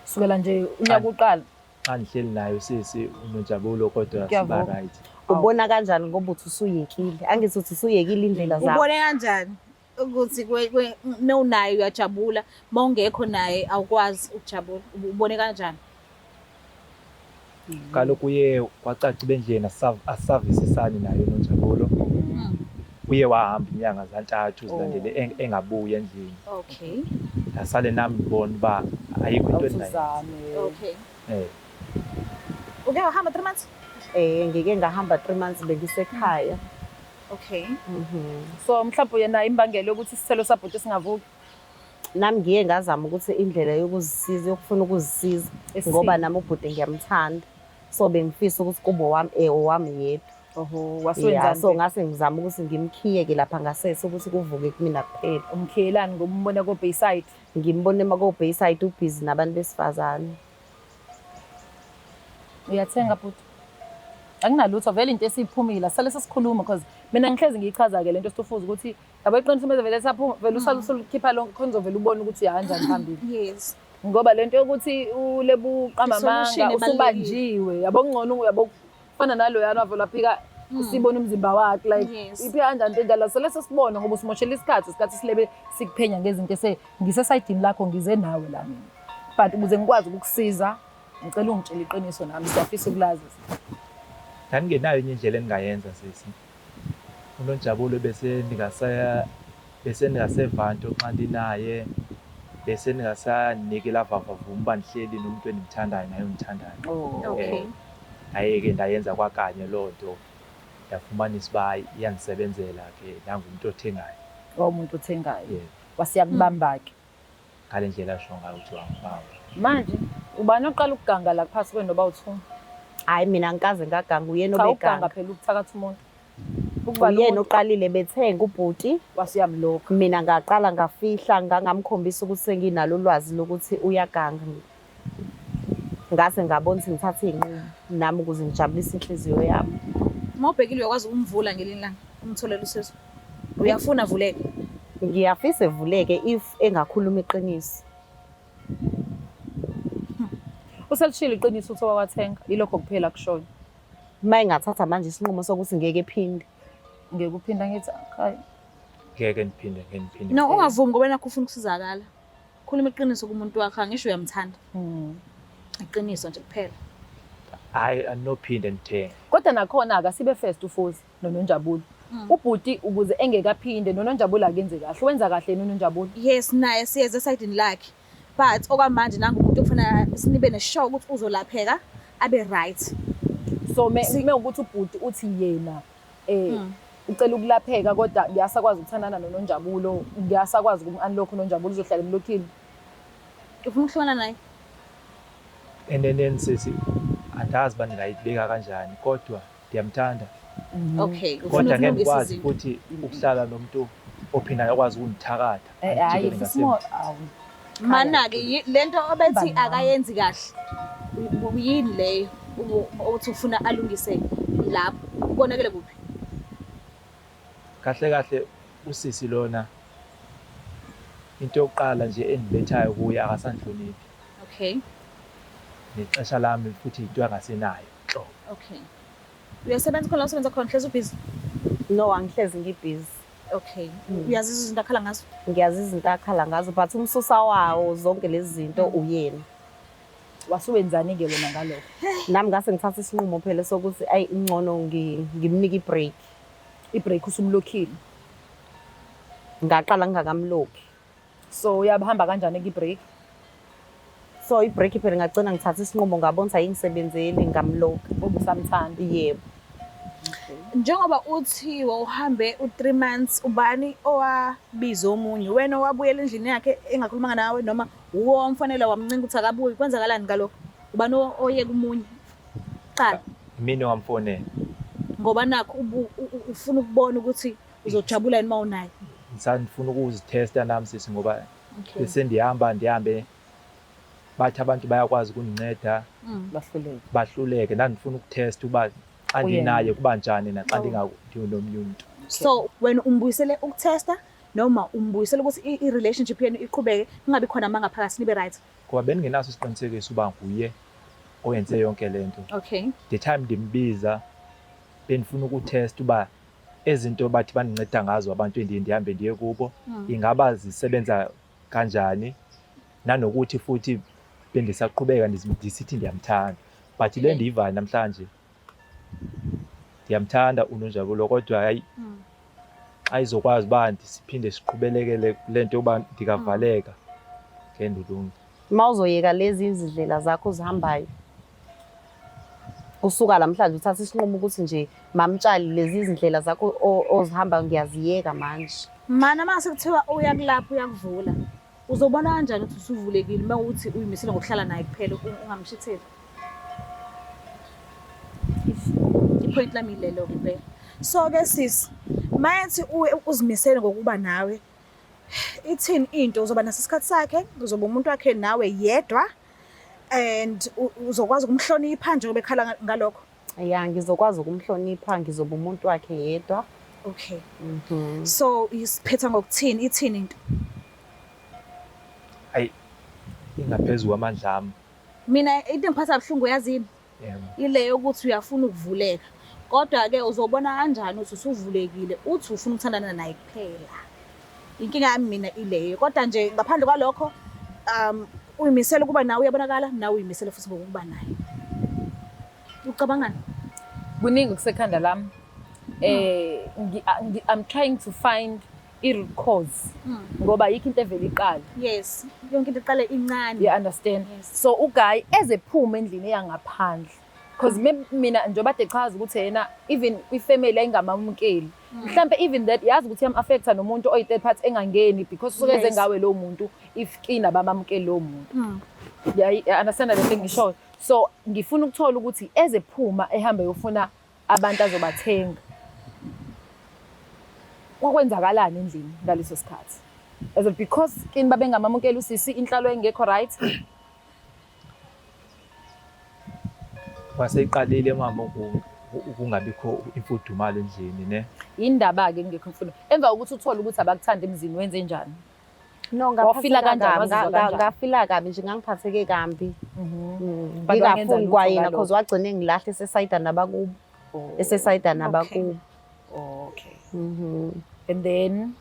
Speaker 2: Sukela nje unyaka uqala.
Speaker 3: Xa ndihleli nayo sisi uNonjabulo kodwa siba
Speaker 2: Kuyavuka.
Speaker 3: right.
Speaker 1: Ubona kanjani ngoba uthi usuyekile? Angithi uthi usuyekile indlela zakho.
Speaker 4: Ubone kanjani ukuthi mewunaye uyajabula, mawungekho naye awukwazi ukujabula. Ubone kanjani?
Speaker 3: Kaloku kuye kwacaca uba endlini asavisisani naye uNonjabulo. Uye wahamba inyanga zantathu zilandele engabuyi endlini.
Speaker 4: Okay.
Speaker 3: Ndasale nami ndibona uba ayikho into endinayo.
Speaker 2: Awusuzame.
Speaker 4: Okay. Uke wahamba 3 months?
Speaker 1: Ngike ngahamba 3 months bengisekhaya.
Speaker 4: Okay.
Speaker 2: So mhlawumbe yena imbangela yokuthi isithelo sabhuti singavuki.
Speaker 1: Nami ngiye ngazama ukuthi indlela yokuzisiza, yokufuna ukuzisiza ngoba nami ubhuti ngiyamthanda. So bengifisa ukuthi kube owami yedwa.
Speaker 2: Oho, waswenzani?
Speaker 1: So ngase ngizama ukuthi ngimkhiyeke lapha ngasese ukuthi kuvuke kumina kuphela.
Speaker 2: Umkhiyelani ngoba umbona ko Bayside?
Speaker 1: Ngimbone ko Bayside ubhizi nabantu besifazane.
Speaker 2: Uyathenga bhuti? Akunalutho vele into esiphumile sale sesikhuluma because mina ngihlezi ngiyichaza ke lento Stufuza ukuthi yabo iqiniso manje vele saphuma vele usale usulikhipha lonke khona uzovela ubone ukuthi uya kanjani phambili.
Speaker 4: Yes.
Speaker 2: Ngoba lento yokuthi ulebu uqamba
Speaker 4: I-solution
Speaker 2: amanga
Speaker 4: ebalulekile.
Speaker 2: usubanjiwe, yabo, kungcono, yabo, kufana naloyana wavela phika sibona umzimba wakhe, like iphi kanjani into enjalo. So leso sibone ngoba usimoshela isikhathi silebe sikuphenya ngezinto ese ngisesayidini lakho, ngize nawe la mina, but ukuze ngikwazi ukukusiza ngicela ungitshele iqiniso, nami siyafisa ukulazi.
Speaker 3: Ndandingenayo enye indlela endingayenza, sisi. UNonjabulo bese ndingaseva nto xa ndinaye, bese ndingasaniki laa vavavuma uba ndihleli nomntu endimthandayo naye ondithandayo. Ndaye ke ndayenza kwakanye loo nto, ndafumanisa uba hayi, iyandisebenzela ke, nangumntu othengayo.
Speaker 2: Wawumuntu othengayo?
Speaker 3: Yeah.
Speaker 2: Wasiyakubamba-ke.
Speaker 3: Ngale ndlela asho ngayo ukuthi wangibamba.
Speaker 2: Manje ubani oqala ukuganga la phasi kwenu noba u-two?
Speaker 1: Hhayi, mina angikaze ngaganga, uyena
Speaker 2: Cha, ukuganga
Speaker 1: obeganga.
Speaker 2: phela ukuthakatha umuntu, ukuvala
Speaker 1: Uyena
Speaker 2: umuntu.
Speaker 1: Oqalile bethenga ubhuti.
Speaker 2: Wasuyamlokha.
Speaker 1: Mina ngaqala ngafihla, ngangamkhombisa ukuthi senginalo ulwazi lokuthi uyaganga. Ngase ngabona ukuthi ngithathe iy'nqumo nami ukuze ngijabulise inhliziyo yami.
Speaker 4: Uma ubhekile, uyakwazi ukumvula ngelinye ilanga, umtholele usizo? Uyafuna avuleke?
Speaker 1: Ngiyafisa evuleke if engakhuluma iqiniso.
Speaker 2: Uselishilo iqiniso ukuthi wawathenga, yilokho kuphela kushoyo.
Speaker 1: Uma engathatha manje isinqumo sokuthi ngeke ephinde.
Speaker 2: Ngeke uphinda, ngithi hayi.
Speaker 3: Ngeke ndiphinde, ngeke ndiphinde.
Speaker 4: No, ungavumi ngoba nakho ufuna ukusizakala. Khuluma iqiniso kumuntu wakho, angisho uyamthanda. Iqiniso nje kuphela.
Speaker 3: Hhayi, andinophinde ndithenge.
Speaker 2: Kodwa nakhona-ke asibe first uFuzi noNonjabulo. Ubhuti ukuze engekaphinde, noNonjabulo akenze kahle, wenza kahle yena uNonjabulo.
Speaker 4: Yes, naye siyeze esayidini lakhe, but okwamanje nangu umuntu okufanele sinibe ne-sure ukuthi uzolapheka abe right.
Speaker 2: So me ukuthi ubhuti uthi yena ucela ukulapheka kodwa ngiyasakwazi ukuthandana noNonjabulo, ngiyasakwazi ukum-unlock uNonjabulo, uzohlala emlokhile.
Speaker 4: Ufuna ukuhlukana naye?
Speaker 3: Eneneni sisi, andazi uba ndingayibeka kanjani, kodwa ndiyamthanda.
Speaker 4: Okay, ufuna
Speaker 3: Kodwa ngeke
Speaker 4: ukulungisa
Speaker 3: ndikwazi
Speaker 4: izinto.
Speaker 3: futhi ukuhlala nomuntu ophinda akwazi ukundithakatha.
Speaker 2: Hhayi,
Speaker 3: Angijikele ngasemva.
Speaker 2: awu.
Speaker 4: Mana-ke lento obethi
Speaker 2: Bana.
Speaker 4: Akayenzi kahle, yini leyo othi ufuna alungise lapho? Konakele kuphi?
Speaker 3: Kahle kahle usisi lona, into yokuqala nje endibethayo kuye, akasandihloniphi. Nexesha lami futhi into angasenayo nhlobo.
Speaker 4: Okay, uyasebenza khona la usebenza khona? Hlezi ubhizi?
Speaker 1: No, angihlezi ngibhizi.
Speaker 4: Okay, uyazizwa izinto akhala ngazo?
Speaker 1: Ngiyazi izinto akhala ngazo, but umsusa wawo zonke lezi zinto uyena.
Speaker 2: Wasuwenzani-ke wena ngalokho?
Speaker 1: Nami ngase ngithatha isinqumo phela sokuthi ayi, ingcono ngimnike i-break.
Speaker 2: I-break usumlokhile?
Speaker 1: Ngaqala ngingakamlokhi.
Speaker 2: So uyahamba kanjani ki-break?
Speaker 1: So i-break phela ngagcina ngithatha isinqumo, ngabona ukuthi ayingisebenzeli, ngamlokha.
Speaker 2: Ngoba usamthanda?
Speaker 1: Yebo.
Speaker 4: Njengoba uthi wawuhambe u-3 months, ubani owabiza omunye? Wena owabuyela endlini yakhe engakhulumanga nawe, noma uwo wamfonela wamncenga ukuthi akabuyi? Kwenzakalani ngalokho? Ubani oye kumunye qala?
Speaker 3: Mina owamfonela.
Speaker 4: Ngoba nakho ufuna ukubona ukuthi uzojabula yini uma unaye.
Speaker 3: Ngisandifuna ukuzithesta nami sisi, ngoba bese ndihamba ndihambe, bathi abantu bayakwazi ukundinceda.
Speaker 2: Bahluleke.
Speaker 3: Bahluleke. Ndandifuna ukuthesta uba xa
Speaker 2: Uyena.
Speaker 3: ndinaye kuba njani naxa ndinganomnye umntu.
Speaker 4: So wena umbuyisele ukuthesta noma umbuyisele ukuthi i-relationship yenu iqhubeke, kungabi khona amanga phakathi, nibe right?
Speaker 3: Ngoba bendingenaso isiqinisekiso uba nguye oyenze yonke le nto. The time ndimbiza, bendifuna ukuthesta uba ezinto bathi bandinceda ngazo abantu endiye ndihambe ndiye kubo ingaba zisebenza kanjani, nanokuthi futhi bendisaqhubeka ndisithi ndiyamthanda. But le ndiyivayo namhlanje, ndiyamthanda uNonjabulo, kodwa hayi, xa izokwazi uba siphinde siqhubelekele kule nto yoba ndingavaleka, ngeke ndilunge.
Speaker 1: Uma uzoyeka lezi izindlela zakho ozihambayo, kusuka namhlanje uthatha isinqumo ukuthi nje, Mamtshali, lezi izindlela zakho ozihambayo ngiyaziyeka manje.
Speaker 4: Mana, mase kuthiwa uyakulapha, uyakuvula, uzobona kanjani ukuthi usuvulekile uma uthi uyimisele ngokuhlala naye kuphela, ungamshitheli? I-point lami lelo-ke impela. So-ke sisi, mayethi uzimisele ngokuba nawe, ithini into? Uzoba naso isikhathi sakhe? Uzoba umuntu wakhe nawe yedwa, and uzokwazi ukumhlonipha njengoba ekhala ngalokho?
Speaker 1: Ya, ngizokwazi ukumhlonipha, ngizoba umuntu wakhe yedwa.
Speaker 4: Okay. So isiphetha ngokuthini? Ithini into?
Speaker 3: Hayi. Ingaphezu kwamandla ami.
Speaker 4: Mina into engiphatha kabuhlungu yazini?
Speaker 3: Yebo.
Speaker 4: Ile yokuthi uyafuna ukuvuleka. Kodwa-ke uzobona kanjani ukuthi usuvulekile uthi ufuna ukuthandana naye kuphela. Inkinga yami mina ileyo. Kodwa nje ngaphandle kwalokho uyimisele ukuba nawe uyabonakala, nawe uyimisele futhi ngokuba naye. Ucabangani?
Speaker 2: Kuningi kusekhanda lami. I'm trying to find i-root cause ngoba ayikho into evele iqale.
Speaker 4: Yes, yonke into iqale incane.
Speaker 2: You understand?
Speaker 4: Yes.
Speaker 2: So uguy ezephuma endlini eyangaphandle because mina njengoba ade chaza ukuthi yena even kwifamily ayingamamukeli. Mhlambe even that yazi ukuthi iyam-affecta nomuntu oyi-third party engangeni because usuke eze ngawe lowo muntu if kina abamamukeli lowo muntu. Yeah, understand le nto engishoyo. So ngifuna ukuthola ukuthi ezephuma ehambe yofuna abantu azobathenga. Kwakwenzakalani endlini ngaleso sikhathi? As in because kini babengamamukeli usisi inhlalo engekho right?
Speaker 3: Waseyiqalile mama ukungabikho imfudumalo endlini ne.
Speaker 2: Indaba ke kungekho imfundo. Emva kokuthi uthole ukuthi abakuthanda emzini wenze njani?
Speaker 1: No,
Speaker 2: Wafila
Speaker 1: ngaphatheka
Speaker 2: kanjani?
Speaker 1: kabi,
Speaker 2: Wazizwa kanjani?
Speaker 1: ngafila kabi nje, ngangiphatheke kambi.
Speaker 2: But wangenza
Speaker 1: Ngingafuni
Speaker 2: lutho
Speaker 1: kwayena
Speaker 2: ngalokho?
Speaker 1: cause wagcina engilahle esesayida nabakubo. Esesayida nabakubo.
Speaker 2: Okay. And then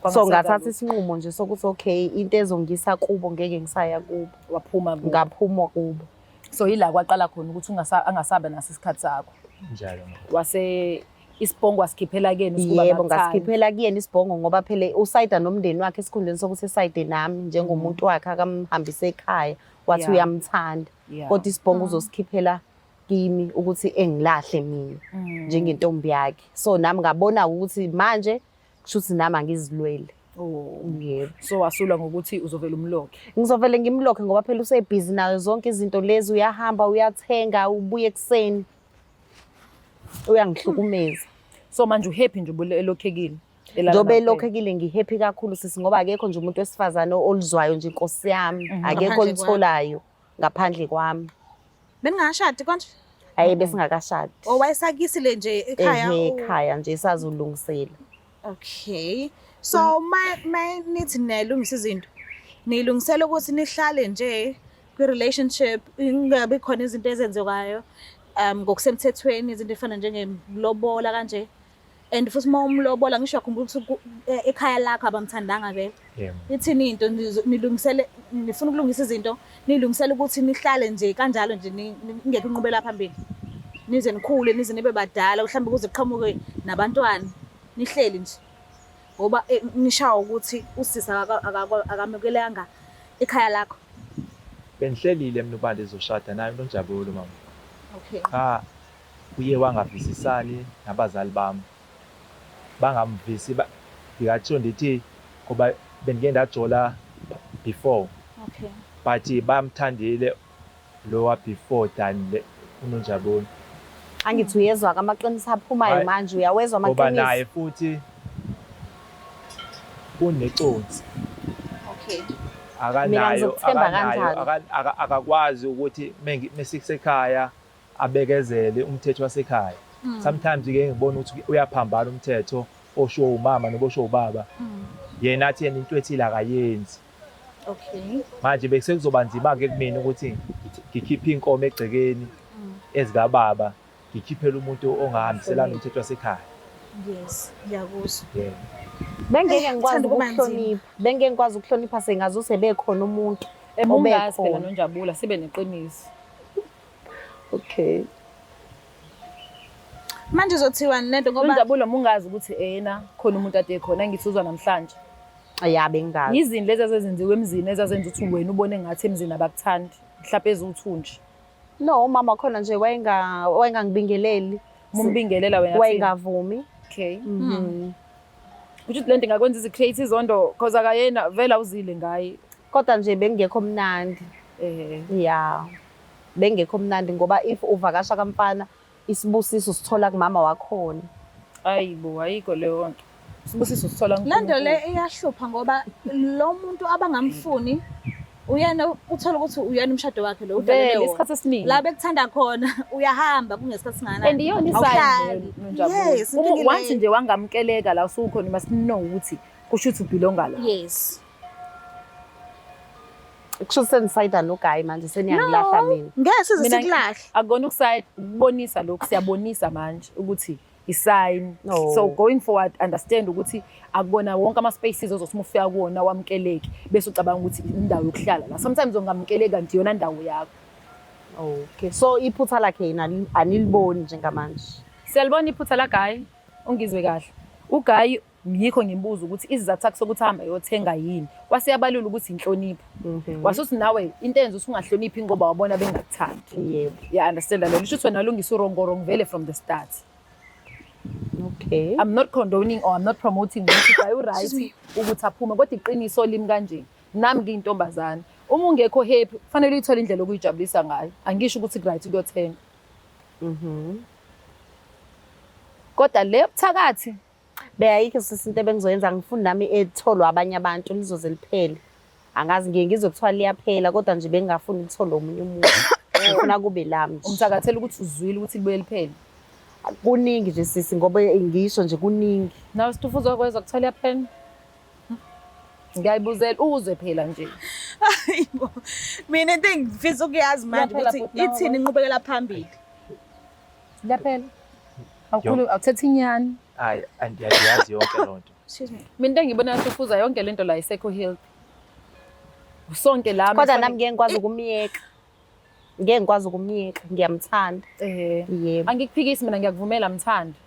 Speaker 1: So ngathatha isinqumo nje sokuthi okay, into ezongisa kubo ngeke ngisaya kubo.
Speaker 2: Waphuma kubo.
Speaker 1: Ngaphuma kubo.
Speaker 2: So yila kwaqala khona ukuthi angasabe naso isikhathi sakho.
Speaker 3: Njalo.
Speaker 2: Wase isibhongo wasikhiphela kuyena usukuba
Speaker 1: Yebo,
Speaker 2: bakuthanda.
Speaker 1: ngasikhiphela kuyena isibhongo ngoba phela usayida nomndeni wakhe esikhundleni sokuthi esayide nami njengomuntu wakhe akamhambise ekhaya wathi uyamthanda. Kodwa isibhongo uzosikhiphela kimi ukuthi engilahle mina njengentombi yakhe. So nami ngabona ukuthi manje kusho ukuthi nami angizilweli. Yebo.
Speaker 2: So wasulwa ngokuthi uzovela umlokhe.
Speaker 1: Ngizovele ngimlokhe ngoba phela usebhizi nayo zonke izinto lezi, uyahamba uyathenga ubuye ekuseni. Uyangihlukumeza.
Speaker 2: So manje uhappy nje ubulokhekile.
Speaker 1: Njengoba elokhekile ngihappy kakhulu sisi ngoba akekho nje umuntu wesifazane oluzwayo nje inkosi yami, akekho
Speaker 4: Ngaphandle
Speaker 1: olitholayo ngaphandle kwami.
Speaker 4: Beningashadi konje?
Speaker 1: Hayi besingakashadi.
Speaker 4: Owayesakisile nje ekhaya.
Speaker 1: Ehe, ekhaya nje sazolungisela.
Speaker 4: Okay. So my nithi niyalungisa izinto. Nilungisela ukuthi nihlale nje kwi relationship ingabe khona izinto ezenzekayo ngokusemthethweni, izinto efana njengelobola kanje. And futhi uma umlobola ngisho yakhumbula ukuthi ekhaya lakho abamthandanga vele.
Speaker 3: Yebo.
Speaker 4: Ithini into nilungisele, nifuna ukulungisa izinto, nilungisele ukuthi nihlale nje kanjalo nje ningekho inqubela phambili. Nize nikhule, nize nibe badala, mhlawumbe kuze kuqhamuke nabantwana. Nihleli nje. Ngoba nishawa ukuthi usisi akamukelanga ekhaya lakho.
Speaker 3: Bengihlelile mina uba ndizoshada naye uNonjabulo mama.
Speaker 4: Okay.
Speaker 3: Cha uye wangavisisani nabazali bami. Bangamvisi ndingatsho ndithi ngoba bendike ndajola before.
Speaker 4: Okay.
Speaker 3: But bamthandile lowa before than le uNonjabulo.
Speaker 1: Angithi uyezwa ke amaqiniso aphumayo manje, uyawezwa
Speaker 3: Ngoba
Speaker 1: amaqiniso.
Speaker 3: naye futhi uneconsi.
Speaker 4: Okay.
Speaker 3: Akanayo,
Speaker 1: Mina ngizokuthemba
Speaker 3: akanayo,
Speaker 1: kanjani?
Speaker 3: akakwazi ukuthi mesisekhaya abekezele umthetho wasekhaya. Sometimes ke ngibona ukuthi uyaphambana umthetho osho umama noma osho ubaba. Yena athi yena into ethile akayenzi.
Speaker 4: Okay.
Speaker 3: Manje bese kuzoba nzima ke kumina ukuthi ngikhiphe inkomo egcekeni ezikababa, ngikhiphele umuntu ongahambiselani nomthetho wasekhaya.
Speaker 4: Yes, ngiyakuzwa.
Speaker 3: Yebo.
Speaker 1: Bengeke ngikwazi
Speaker 4: Thanda ukuba nzima.
Speaker 1: ukuhlonipha. Bengeke ngikwazi ukuhlonipha sengaze usebekhona umuntu
Speaker 2: Emungazi phela
Speaker 1: obekhona.
Speaker 2: Nonjabula sibe neqiniso.
Speaker 1: Okay.
Speaker 4: Manje uzothiwa lento ngoba
Speaker 2: Nonjabulo mungazi ukuthi ena khona umuntu ade khona ngithi uzwa namhlanje.
Speaker 1: Ya bengazi.
Speaker 2: Yizini lezi ezenziwe emzini ezazenza ukuthi wena ubone ngathi emzini abakuthandi. Mhlawumbe eziwuthunji.
Speaker 1: No, umama khona nje wayengangibingeleli.
Speaker 2: Mumbingelela wena thini?
Speaker 1: Wayengavumi.
Speaker 2: Okay. Kusho ukuthi lento ingakwenza izi create izondo because akayena vela uzile ngaye.
Speaker 1: Kodwa nje bengekho mnandi. Yeah. Bengekho mnandi ngoba if uvakasha kamfana isibusiso sithola kumama wakhona.
Speaker 2: Ayibo, ayikho leyo nto. Isibusiso sithola
Speaker 4: Le nto le iyahlupha ngoba lo muntu abangamfuni uyena uthola ukuthi uyena umshado wakhe lo udalele
Speaker 2: Vele
Speaker 4: wona.
Speaker 2: isikhathi esiningi.
Speaker 4: La bekuthanda khona uyahamba kungesikhathi singakanani.
Speaker 2: And iyona
Speaker 4: Awuhlali.
Speaker 2: isayini Nonjabulo.
Speaker 4: Yes,
Speaker 2: Uma
Speaker 4: inkinga
Speaker 2: once
Speaker 4: ileyo.
Speaker 2: nje wangamukeleka la usukhona you must know ukuthi kusho ukuthi ubelonga la.
Speaker 4: Yes.
Speaker 1: Kusho senisayida nogayi manje seniyangilahla mina.
Speaker 4: Ngeke size
Speaker 2: Mina-
Speaker 4: sikulahle.
Speaker 2: Akukona ukusayida, ukubonisa lokhu, siyabonisa manje ukuthi i-sign.
Speaker 1: No.
Speaker 2: So going forward, understand ukuthi akubona wonke ama-spaces ozothi uma ufika kuwona wamukeleke bese ucabanga ukuthi indawo yokuhlala la. Sometimes ungamukeleki kanti iyona ndawo yakho.
Speaker 1: Okay. So iphutha lakhe yena aniliboni njengamanje.
Speaker 2: Siyalibona iphutha laGayi, ungizwe kahle. UGayi yikho ngimbuza ukuthi isizathu sakhe sokuthi ahambe ayothenga yini. Waseyabalula ukuthi inhlonipho. Wasuthi nawe into eyenza ukuthi ungahloniphi ngoba wabona bengakuthandi.
Speaker 1: Yebo.
Speaker 2: Ya understand leyo. Lisho ukuthi wena lungisa urongorongo vele from the start.
Speaker 1: Okay.
Speaker 2: I'm not condoning or I'm not promoting ukuthi uGayi u-right ukuthi aphume, kodwa iqiniso limi kanje. Nami ngiyintombazane. Uma ungekho happy, kufanele uyithole indlela okuyijabulisa ngayo. Angisho ukuthi ku-right ukuyothenga. Kodwa le yobuthakathi
Speaker 1: Beyayikho sisi into ebengizoyenza, ngifuni nami etholwa abanye abantu lizoze liphele. Angazi ngiye ngizwe kuthiwa liyaphela kodwa nje bengingafuni litholwe omunye umuntu. Ngifuna kube lami nje.
Speaker 2: Umthakathela ukuthi uzwile ukuthi libuye liphele.
Speaker 1: Kuningi nje sisi ngoba ngisho nje kuningi.
Speaker 2: Nawe Stufuza uzokwezwa kuthiwa liyaphela. Ngiyayibuzela uzwe phela nje.
Speaker 4: Hayibo. Mina into engifisa ukuyazi manje
Speaker 2: Liyaphela
Speaker 4: ukuthi
Speaker 2: futhi nawe.
Speaker 4: ithini inqubekela phambili.
Speaker 2: Liyaphela. Awukhulu awuthethe inyani.
Speaker 3: Hayi, andiyazi yonke loo nto.
Speaker 4: Excuse me.
Speaker 2: Mina into engibona Stufuza yonke lento la isekho healthy. Sonke la
Speaker 1: Kodwa nami ngeke ngikwazi ukumyeka. Ngeke ngikwazi ukumyeka, ngiyamthanda. Yebo.
Speaker 2: Angikuphikisi mina, ngiyakuvumela mthanda.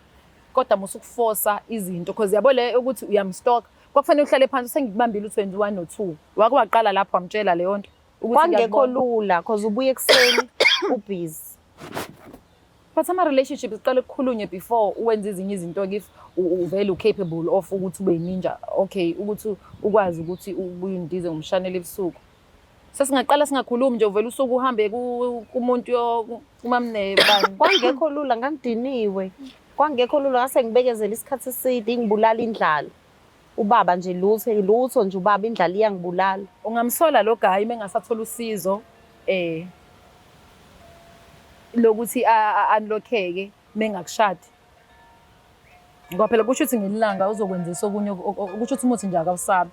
Speaker 2: Kodwa musa ukuforsa izinto because yabo le ukuthi uyamstalk. Kwakufanele uhlale phansi sengikubambile u21 no2. Wake waqala lapho wamtshela leyo nto ukuthi
Speaker 1: Kwangekho
Speaker 2: ngiyakubona.
Speaker 1: lula cause ubuye ekuseni ubusy.
Speaker 2: But ama-relationships kuqale kukhulunywe before uwenze ezinye izinto if uvele u-capable of ukuthi ube ninja. Okay, ukuthi ukwazi ukuthi ubuye undize ngomshanelo ebusuku. Sesingaqala singakhulumi nje uvele usuke uhambe kumuntu kumamne bani.
Speaker 1: Kwangekho lula, ngangidiniwe. Kwangekho lula, ngase ngibekezela isikhathi eside ingibulala indlala. Ubaba nje lutho, lutho nje ubaba, indlala iyangibulala.
Speaker 2: Ungamsola lo guy mengasathola usizo lokuthi unlockeke mengakushadi. Ngoba phela kusho ukuthi ngelanga uzokwenzisa okunye kusho ukuthi umuthi nje akawusabi.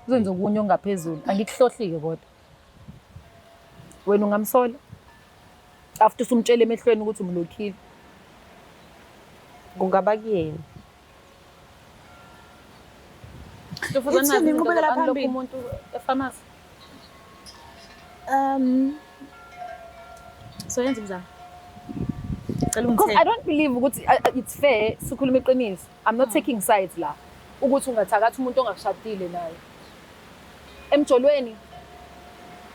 Speaker 2: Uzenza okunye okungaphezulu. Angikuhlohlike kodwa. Wena ungamsola after usumtshela emehlweni ukuthi umlokhile.
Speaker 1: Kungaba kuyena.
Speaker 4: Ithini inqubekela phambili?
Speaker 2: Umuntu efamasi.
Speaker 4: So yenza umzamo. Cela
Speaker 2: Because I
Speaker 4: ungithele.
Speaker 2: don't believe ukuthi it's fair sikhuluma iqiniso. I'm not taking sides la. Ukuthi ungathakatha umuntu ongakushadile naye. Emjolweni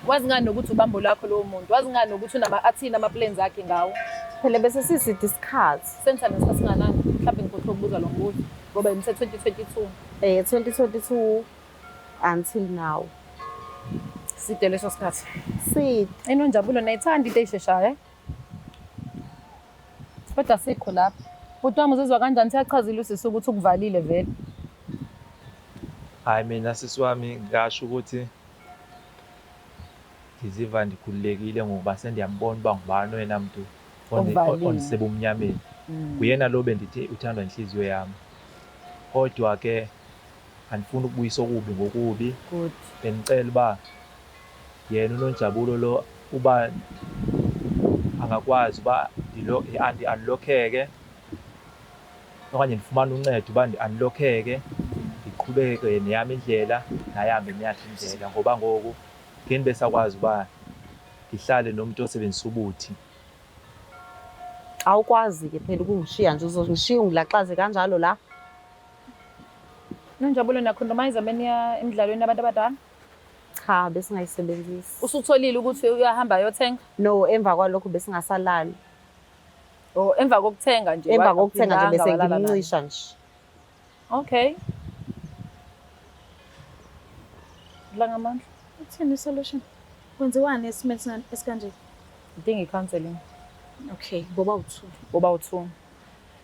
Speaker 2: wazi ngani nokuthi ubambo lakho lowo muntu, wazi ngani nokuthi unama athini ama plans akhe ngawo.
Speaker 1: Phela bese siside isikhathi.
Speaker 2: Senza nesikhathi singanani? Mhlawumbe ngikhohlwe ukubuza lo mbuzo ngoba imise 2022.
Speaker 1: 2022 until now.
Speaker 2: Side leso sikhathi.
Speaker 1: Side.
Speaker 2: Inonjabulo nayithanda into esheshayo. Kodwa sikho lapha. Bhuti wami uzizwa kanjani? Siyachazile usisi ukuthi ukuvalile vele.
Speaker 3: Hayi mina sisi wami ngasho ukuthi ngiziva ndikhululekile ngoba sendiyambona uba ngubani oyena mntu
Speaker 2: Okuvalile.
Speaker 3: ondisebumnyameni. Nguyena lo bendithi uthandwa inhliziyo yami. Kodwa ke andifuni ukubuyisa okubi ngokubi.
Speaker 2: Good.
Speaker 3: Bendicela uba yena uNonjabulo lo uba angakwazi uba ndi-unlockeke okanye ndifumane uncedo uba ndi-unlockeke ndiqhubeke neyam indlela naye ahambe neyakhe indlela, ngoba ngoku ngeke ndibe sakwazi uba ndihlale nomntu osebenzisa ubuthi.
Speaker 1: Awukwazi ke phela ukungishiya nje, uzongishiya ungilaxaze kanjalo la.
Speaker 2: Nonjabulo nakhondomayiza meniya emidlalweni yabantu abadala?
Speaker 1: Cha, besingayisebenzisi.
Speaker 2: Usutholile ukuthi uyahamba ayothenga?
Speaker 1: No, emva kwalokho besingasalali.
Speaker 2: Oh, emva kokuthenga nje.
Speaker 1: Emva kokuthenga nje bese
Speaker 2: walala naye.
Speaker 1: ngimncisha nje.
Speaker 2: Okay. Dla ngamandla.
Speaker 4: Ithini i-solution? Kwenziwani esimeni esikanje?
Speaker 2: Idinga i-counseling.
Speaker 4: Okay, ngoba u2.
Speaker 2: Boba u2.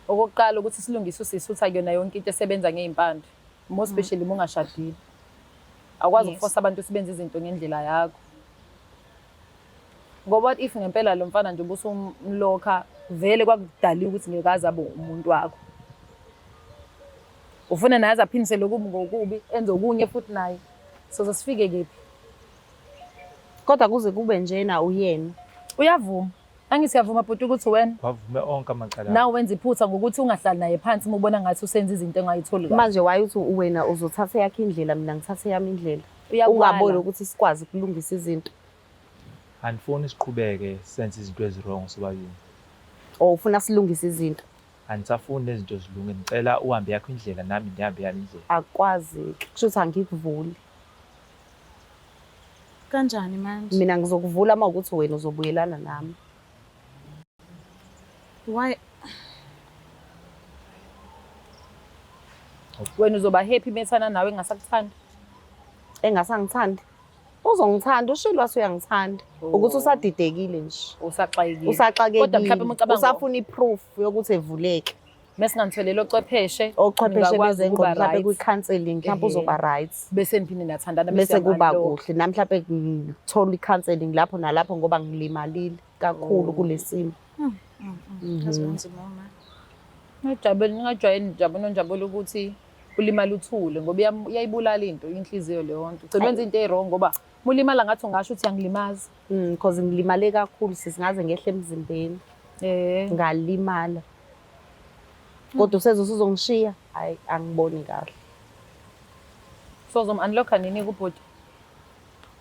Speaker 2: Okokuqala ukuthi silungise usisi uthi akuyona yonke into esebenza ngey'mpande. More especially uma ungashadile. Awukwazi ukufosa abantu usebenze izinto ngendlela yakho. Ngoba what if ngempela lo mfana nje ubusumlokha vele kwakudaliwe ukuthi ngeke abe umuntu wakho. Ufuna naye aze aphindisele okubi ngokubi, enze okunye futhi naye. Soze sifike kephi?
Speaker 1: Kodwa kuze kube njena uyena.
Speaker 2: Uyavuma. Angithi uyavuma bhuti ukuthi wena
Speaker 3: Wavume onke amacala.
Speaker 2: Nawe wenza iphutha ngokuthi ungahlali naye phansi uma ubona ngathi usenza izinto engayitholi kahle.
Speaker 1: Manje waye uthi wena uzothatha eyakho indlela mina ngithathe eyami indlela.
Speaker 2: Uyakwala.
Speaker 1: Ungaboni ukuthi sikwazi ukulungisa izinto.
Speaker 3: Andifuni siqhubeke senze izinto ezi-wrong sobabili.
Speaker 1: Or ufuna silungise izinto.
Speaker 3: Andisafuni nezinto zilunge, ngicela uhambe yakho indlela nami ngihambe yami indlela.
Speaker 1: Akwazi-ke. Kusho ukuthi angikuvuli.
Speaker 4: Kanjani manje?
Speaker 1: Mina ngizokuvula uma ukuthi wena uzobuyelana nami.
Speaker 4: Why?
Speaker 2: Wena uzoba happy methana nawe engasakuthandi.
Speaker 1: Engasangithandi. Uzongithanda, ushilo wathi uyangithanda. Ukuthi usadidekile nje.
Speaker 2: Usaxakekile.
Speaker 1: Usaxakekile.
Speaker 2: Kodwa mhlawumbe uma ucabanga
Speaker 1: usafuna i-proof yokuthi evuleke.
Speaker 2: Mesinganitholele ochwepheshe,
Speaker 1: Ochwepheshe
Speaker 2: ningakwazi
Speaker 1: bezengqondo
Speaker 2: ukuba
Speaker 1: mhlawumbe
Speaker 2: right.
Speaker 1: kwi-counselling mhlawumbe
Speaker 2: Ehhe.
Speaker 1: uzoba right.
Speaker 2: Bese niphinde nathandana
Speaker 1: Bese kuba
Speaker 2: uya-unlock.
Speaker 1: kuhle. Nami mhlawumbe ngithola i-counselling lapho nalapho ngoba ngilimalile kakhulu kulesimo.
Speaker 4: Yazi kunzima uma.
Speaker 2: Ngajabula, ningajwayeli njabula nonjabula ukuthi ulimala uthule ngoba iyayibulala into inhliziyo leyo nto. Ugcina wenza into e-wrong ngoba uma ulimala ngathi ungasho ukuthi uyangilimaza.
Speaker 1: Because ngilimale kakhulu sisi ngaze ngehle emzimbeni. Ngalimala. Kodwa useze usuzongishiya, hayi angiboni kahle.
Speaker 2: So uzom-unlocka nini kubhuti?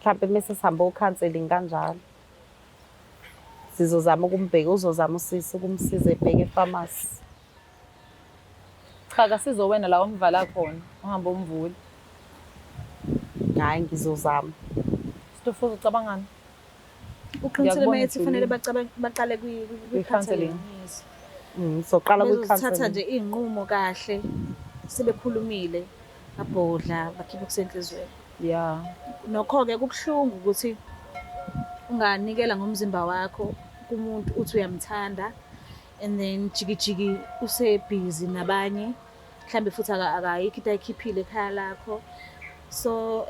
Speaker 1: Mhlampe mese sihamba o-counselling kanjalo. Sizozama ukumbheka, uzozama usisi ukumsiza ebheke e-pharmacy.
Speaker 2: Cha, kasizo wena la omvala khona, uhambe umvule.
Speaker 1: Hhayi ngizozama.
Speaker 2: Stufuza ucabangani?
Speaker 4: Uqinisile
Speaker 2: Ngiyakubona
Speaker 4: uma ethi kufanele
Speaker 2: ujulile.
Speaker 4: baqale
Speaker 2: Kwi-counselling.
Speaker 4: kwi-counselling. Yes.
Speaker 1: Soqala
Speaker 4: Bezozithatha
Speaker 1: kwi-counselling.
Speaker 4: nje iy'nqumo kahle sebekhulumile babhodla bakhiphe kusenhliziyweni. Nokho-ke kubuhlungu ukuthi unganikela ngomzimba wakho kumuntu uthi uyamthanda and then jikijiki usebhizi nabanye, mhlambe futhi akayikho into ayikhiphile ekhaya lakho. So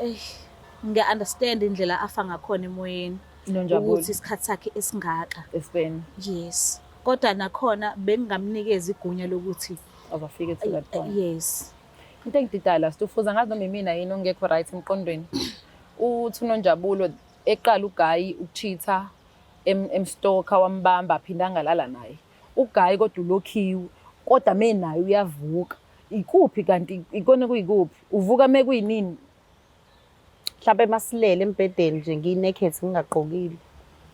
Speaker 4: ngiya-understand indlela afa ngakhona emoyeni
Speaker 2: Nonjabulo.
Speaker 4: ukuthi isikhathi sakhe esingaka.
Speaker 2: Esibeni.
Speaker 4: Yes. Kodwa nakhona bengingamnikeza igunya lokuthi
Speaker 2: Azafike to that point.
Speaker 4: Yes.
Speaker 2: Into engididayo la Stufuza, ngazi noma imina yini ongekho right emqondweni. Uthi uNonjabulo eqala uGayi ukucheata emstalker wambamba aphinda angalala naye. UGayi kodwa ulokhiwe, kodwa menaye uyavuka. Ikuphi kanti ikona kuyikuphi? Uvuka mekuyinini?
Speaker 1: Mhlawumbe masilele embhedeni nje ngiyi-naked ngingagqokile.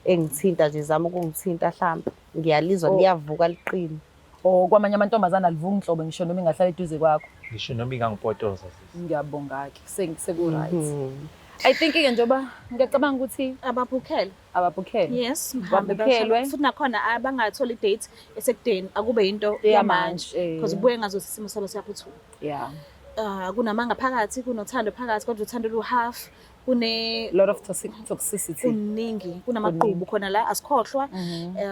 Speaker 1: Engithinta nje zama ukungithinta mhlawumbe. Ngiyalizwa liyavuka liqine.
Speaker 2: Oh, kwamanye amantombazane alivuki nhlobo ngisho noma ingahlala eduze kwakho.
Speaker 3: Ngisho noma ingangipotoza sisi.
Speaker 2: Ngiyabonga-ke, seku-right. I think-ke njengoba ngiyacabanga ukuthi
Speaker 4: Ababhukhelwe.
Speaker 2: Ababhukhelwe.
Speaker 4: Yes, mhambe
Speaker 2: Babhukhelwe.
Speaker 4: bayohlala. Futhi nakhona abangatholi i-date esekudeni akube into
Speaker 2: Eyamanje,
Speaker 4: yamanje. Because kubuye ngazothi isimo sabo siyaphuthuma. Kunamanga phakathi, kunothando phakathi, kodwa uthando lu-half, kune
Speaker 2: lot of toxicity.
Speaker 4: Kuningi, kunamaqhubu khona la asikhohlwa.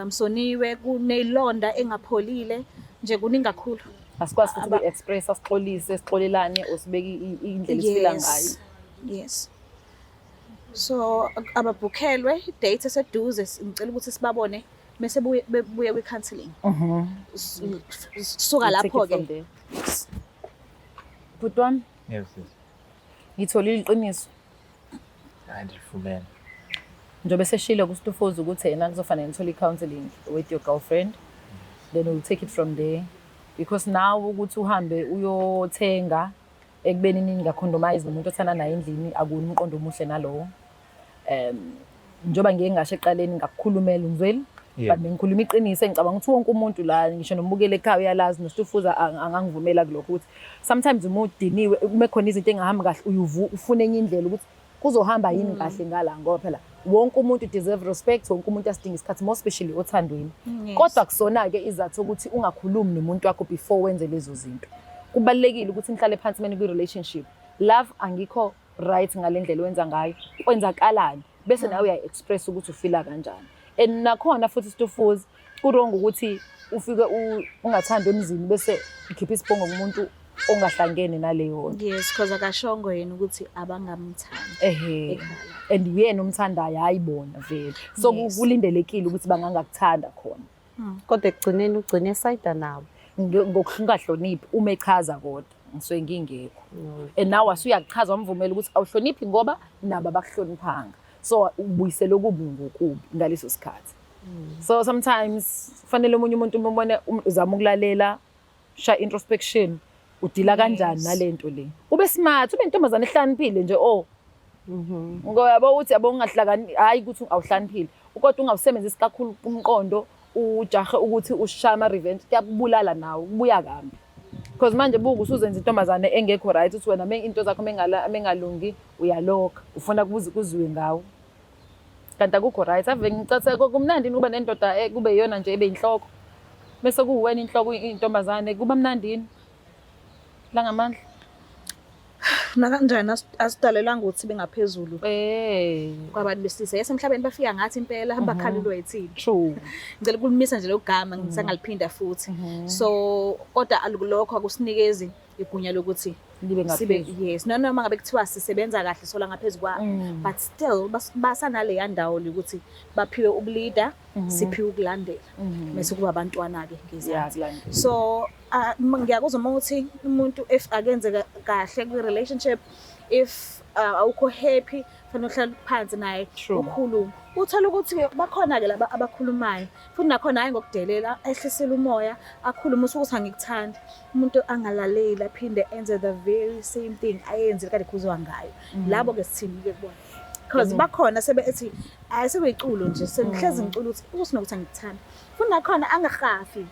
Speaker 4: Soniwe, kunelonda engapholile, nje kuningi kakhulu.
Speaker 2: Asikwazi futhi ukuyi-express, asixolise, sixolelane, or sibeke indlela esiphila ngayo.
Speaker 4: Yes. So ababhukhelwe i-date eseduze, ngicela ukuthi sibabone mase bebuye kwi-counselling. Suka
Speaker 2: We'll take it
Speaker 4: lapho-ke.
Speaker 2: from there. Bhuti wami.
Speaker 3: Yebo sisi.
Speaker 2: Ngitholile iqiniso.
Speaker 3: Hayi ndilifumene.
Speaker 2: Njengoba seshilo kuStufuza ukuthi yena kuzofanele ngithole i-counselling with your girlfriend. Then we'll take it from there. Because now ukuthi uhambe uyothenga ekubeni ningacondomize nomuntu othanda naye endlini akuna umqondo omuhle nalowo. Njengoba ngiye ngasho ekuqaleni ngakukhulumela ungizweli? But bengikhuluma iqiniso engicabanga ukuthi wonke umuntu la ngisho nombukeli ekhaya uyalazi noStufuza angangivumela kulokho ukuthi sometimes uma udiniwe uma khona izinto engahambi kahle ufuna enye indlela ukuthi kuzohamba yini kahle ngala ngoba phela wonke umuntu deserve respect, wonke umuntu asidinga isikhathi more especially othandweni. Kodwa kusona-ke izathu ukuthi ungakhulumi nomuntu wakho before wenze lezo zinto. Kubalulekile ukuthi nihlale phansi meni kwi-relationship. Love angikho right ngale ndlela owenza ngayo, kwenzakalani bese nawe uyayi-express ukuthi ufila kanjani. And nakhona futhi Stufuza ku-wrong ukuthi ufike ungathandi emzini bese ukhipha isibongo kumuntu ongahlangene naleyo nto.
Speaker 4: Yes, because akashongo yena ukuthi abangamthandi. Ekhaya.
Speaker 2: And uyena omthandayo, hayi bona vele. So kulindelekile ukuthi bangangakuthanda khona.
Speaker 1: Kodwa ekugcineni ugcine esayida nabo.
Speaker 2: Ngokungahloniphi uma echaza kodwa ngisuke ngingekho. And nawe asuyakuchaza wamvumela ukuthi awuhloniphi ngoba nabo abakuhloniphanga. So ubuyisela okubi ngokubi ngaleso sikhathi. So sometimes kufanele omunye umuntu umbone, uzama ukulalela, shaya introspection, udila kanjani nalento le, ube smart, ube intombazane ehlakaniphile nje, oh, ngoba yabo uthi yabo ungahlakani, hayi ukuthi awuhlaniphile, kodwa ungawusebenzisi kakhulu umqondo, ujahe ukuthi ushaya ama-revenge, kuyakubulala nawe, kubuya kambi, because manje buka, usuzenza intombazane engekho right, uthi wena into zakho mengalungi uyalokha, ufuna kuziwe ngawe, kanti akukho right. Ave ngicathe kumnandi ukuba nendoda, kube iyona nje ebe inhloko, bese kuwena inhloko, intombazane, kuba mnandini la ngamandla.
Speaker 4: Nakanjani asidalelwanga ukuthi bengaphezulu kwabantu besilisa. Yes, emhlabeni bafika ngathi impela, bakhalelwa yithini.
Speaker 2: True.
Speaker 4: Ngicela ukulimisa nje lo gama, ngisangaliphinda futhi. So kodwa lokho akusinikezi igunya lokuthi
Speaker 2: libe
Speaker 4: sibe
Speaker 2: ngaphezulu.
Speaker 4: Yes, no, noma ngabe kuthiwa sisebenza kahle sola ngaphezulu kwa, but still basanaleya ndawo lokuthi baphiwe ubu-leader, siphiwe ukulandela, bese kuba abantwana-ke ngezansi.
Speaker 2: Kulandela.
Speaker 4: So ngiyakuzwa uma uthi umuntu if akenze kahle kwi-relationship, if awukho happy, fanele uhlale phansi naye. Ukhulume. Uthola ukuthi bakhona-ke laba abakhulumayo futhi nakhona, hhayi ngokudelela, ehlisele umoya, akhulume, usuke ukuthi angikuthandi, umuntu angalaleli, aphinde enze the very same thing ayenzile kade khuzwa ngayo. Labo-ke sithini-ke kubona? Because bakhona sebe ethi hayi, sekuyiculo nje, sengihlezi ngicula ukuthi usinokuthi angikuthandi, futhi nakhona angahafi,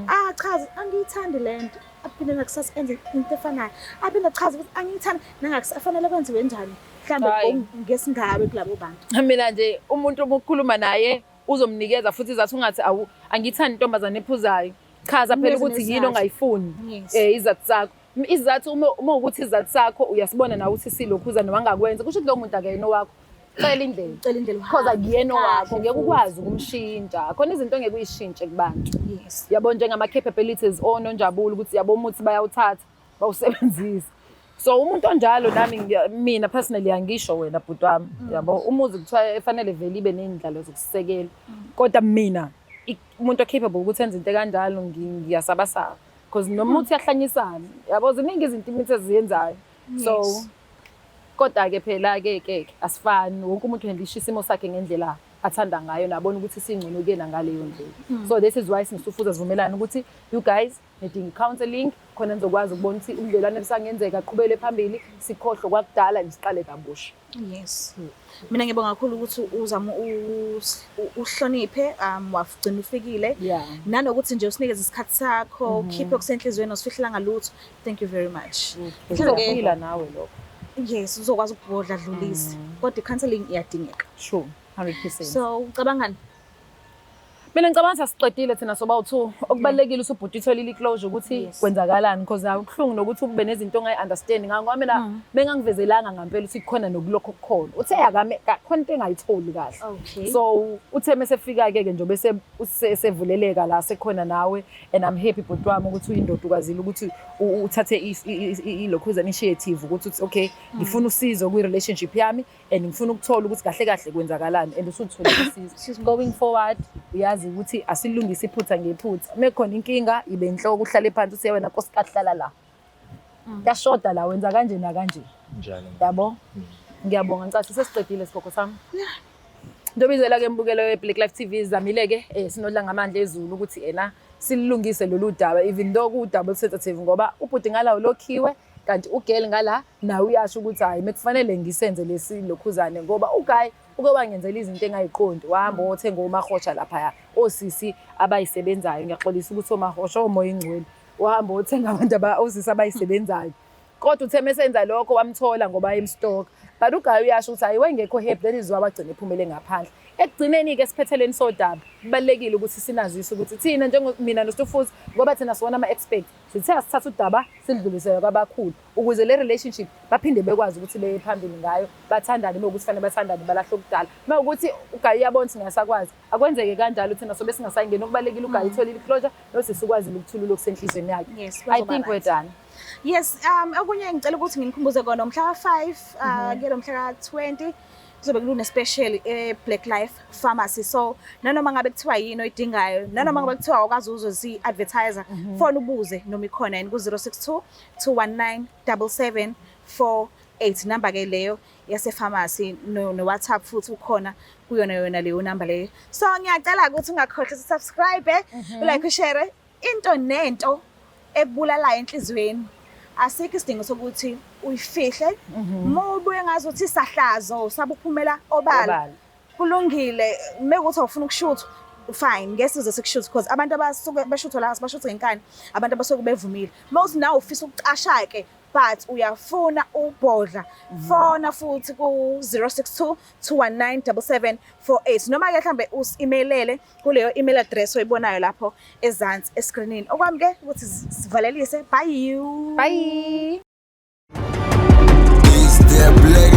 Speaker 4: achaze angiyithandi le nto, aphinde ngakusasa enze into efanayo, aphinde achaze ukuthi angiyithandi nangakusasa. Fanele kwenziwe njani mhlawumbe
Speaker 2: Hhayi.
Speaker 4: ngesingawe kulabo bantu?
Speaker 2: Mina nje umuntu uma ukhuluma naye, uzomnikeza futhi izathu. Ungathi awu, angiyithandi intombazane ephuzayo. Chaza phela
Speaker 4: Mnikeze
Speaker 2: ukuthi yini
Speaker 4: nesizathu.
Speaker 2: ongayifuni. Izathu sakho, izathu, uma ukuthi isizathu sakho uyasibona nawe ukuthi silokhuza noma angakwenza, kusho ukuthi lowo muntu akuyena owakho. Cela indlela.
Speaker 4: Cela indlela,
Speaker 2: because
Speaker 4: uhambe
Speaker 2: akuyena owakho.
Speaker 4: kahle
Speaker 2: Ngeke
Speaker 4: futhi.
Speaker 2: ukwazi ukumshintsha. Khona izinto ongeke uyishintshe kubantu. Yabo, njengama-capabilities ononjabulo, ukuthi yabo umuthi bayawuthatha bawusebenzise. So umuntu onjalo nami mina personally angisho wena bhuti wami, yabo, umuzi kuthiwa efanele vele ibe ney'ndlalo zokusekela, kodwa mina umuntu o-capable ukuthi enze into ekanjalo ngiyasabasaba, because nomuthi uyahlanyisana, yabo, ziningi izinto imithi eziyenzayo. So kodwa-ke phela-ke ke asifani, wonke umuntu uhandlisha isimo sakhe ngendlela athanda ngayo, nabona ukuthi singcono kuyena ngaleyo ndlela. So this is why sinisufuza sivumelane ukuthi you guys nidinga i-counselling, khona nizokwazi ukubona ukuthi ubudlelwane busangenzeka, qhubele phambili, sikhohlwe kwakudala, nisiqale kabusha.
Speaker 4: Yes. Mina ngibonga kakhulu ukuthi uzama uhloniphe, wagcina ufikile. Nanokuthi nje usinikeze isikhathi sakho, ukhiphe okusenhliziyweni, awusifihlelanga lutho. Thank you very much.
Speaker 2: Uzophila nawe lokho.
Speaker 4: Yes, uzokwazi ukubhodla dlulise. Kodwa i-counseling iyadingeka.
Speaker 2: Sure, 100%.
Speaker 4: So ucabangani?
Speaker 2: Mina ngicabanga ukuthi asiqedile thina soba u-two. Okubalulekile ukuthi ubhuti utholile i-closure ukuthi kwenzakalani, because akubuhlungu nokuthi ube nezinto ongayi-understand ngayo, ngoba mina bengangivezelanga ngampela ukuthi kukhona nokulokho okukhona. Uthe akame khona into engayitholi kahle. So uthe mesefika-ke ke nje bese sevuleleka la sekhona nawe, and I'm happy, bhuti wami, ukuthi uyindoda, ukwazile ukuthi uthathe ilokhuza initiative ukuthi uthi okay, ngifuna usizo kwi-relationship yami and ngifuna ukuthola ukuthi kahle kahle kwenzakalani, and usutholile usizo. Going forward, uyazi ukuthi asilungise iphutha ngephutha. Uma kukhona inkinga, ibe inhloko, uhlale phansi, uthi wena nkosikazi, hlala la, kuyashoda la, wenza kanje nakanje.
Speaker 3: Njalo.
Speaker 2: Yabo, ngiyabonga. Ngicathi sesiqedile, sigogo sami. Ntobizela-ke, mbukelo we-Black Life TV, sizamile-ke sinodla ngamandla ezulu ukuthi ena silungise lolu daba, even though kuwudaba olu-sensitive, ngoba ubhuti ngala ulokhiwe, kanti u-girl ngala naye uyasho ukuthi hhayi, mekufanele ngisenze lesi lokhuzane, ngoba u-guy uke wangenzela izinto engayiqondi, wahamba wothenga omahosha laphaya, osisi abayisebenzayo. Ngiyaxolisa ukuthi omahosha, omoya ingcwele, wahamba wothenga abantu osisi abayisebenzayo, kodwa uthe mesenza lokho wamthola ngoba em-stalk. But u-guy uyasho ukuthi hayi, wayengekho happy, that is why wagcina ephumele ngaphandle. Ekugcineni-ke, siphetheleni sodaba, kubalulekile ukuthi sinazise ukuthi thina mina noStufuza, ngoba thina siwona ama-experts, sithe asithathe udaba silidlulisele kwabakhulu ukuze le relationship baphinde bekwazi ukuthi beye phambili ngayo, bathandane. Uma ukuthi fanele bathandane, balahle okudala. Uma ukuthi u-guy uyabona ukuthi ngingasakwazi, akwenzeke kanjalo, thina sobe singasayingeni. Okubalulekile, u-guy itholile i-closure, nosisi ukwazile ukuthulula okusenhliziyweni yakhe. I
Speaker 4: Bazoba
Speaker 2: think we're
Speaker 4: right.
Speaker 2: done.
Speaker 4: Yes, okunye ngicela ukuthi nginikhumbuze kona, umhla ka-5 kuyelo mhla ka-20 kuzobe kune special e Black Life Pharmacy. So nanoma ngabe kuthiwa yini oyidingayo, nanoma ngabe kuthiwa awukwazi uzozi advertiser, phone ubuze noma ikhona yini ku 062 219 7743. 8 number ke leyo yase-pharmacy, no WhatsApp futhi ukhona kuyona yona leyo number leyo. So ngiyacela ukuthi ungakhohlwa subscribe, like, share. Into nento ebulalayo enhliziyweni, asikho isidingo sokuthi uyifihle. Uma ubuye ngazi ukuthi isahlazo sabuphumela obala,
Speaker 2: Obala.
Speaker 4: Kulungile mekuthi awufuna ukushuthwa, fine, ngeke size sikushuthe, because abantu abasuke beshuthwa la sibashuthe ngenkani, abantu abasuke bevumile. Mawuthi nawe ufisa ukucasha-ke but uyafuna ubhodla, fona futhi ku-062 219 7748, noma-ke mhlambe usi-emailele kuleyo email address oyibonayo lapho ezansi eskrinini. Okwami-ke ukuthi sivalelise. Bye you.
Speaker 2: Bye.
Speaker 6: It's the Black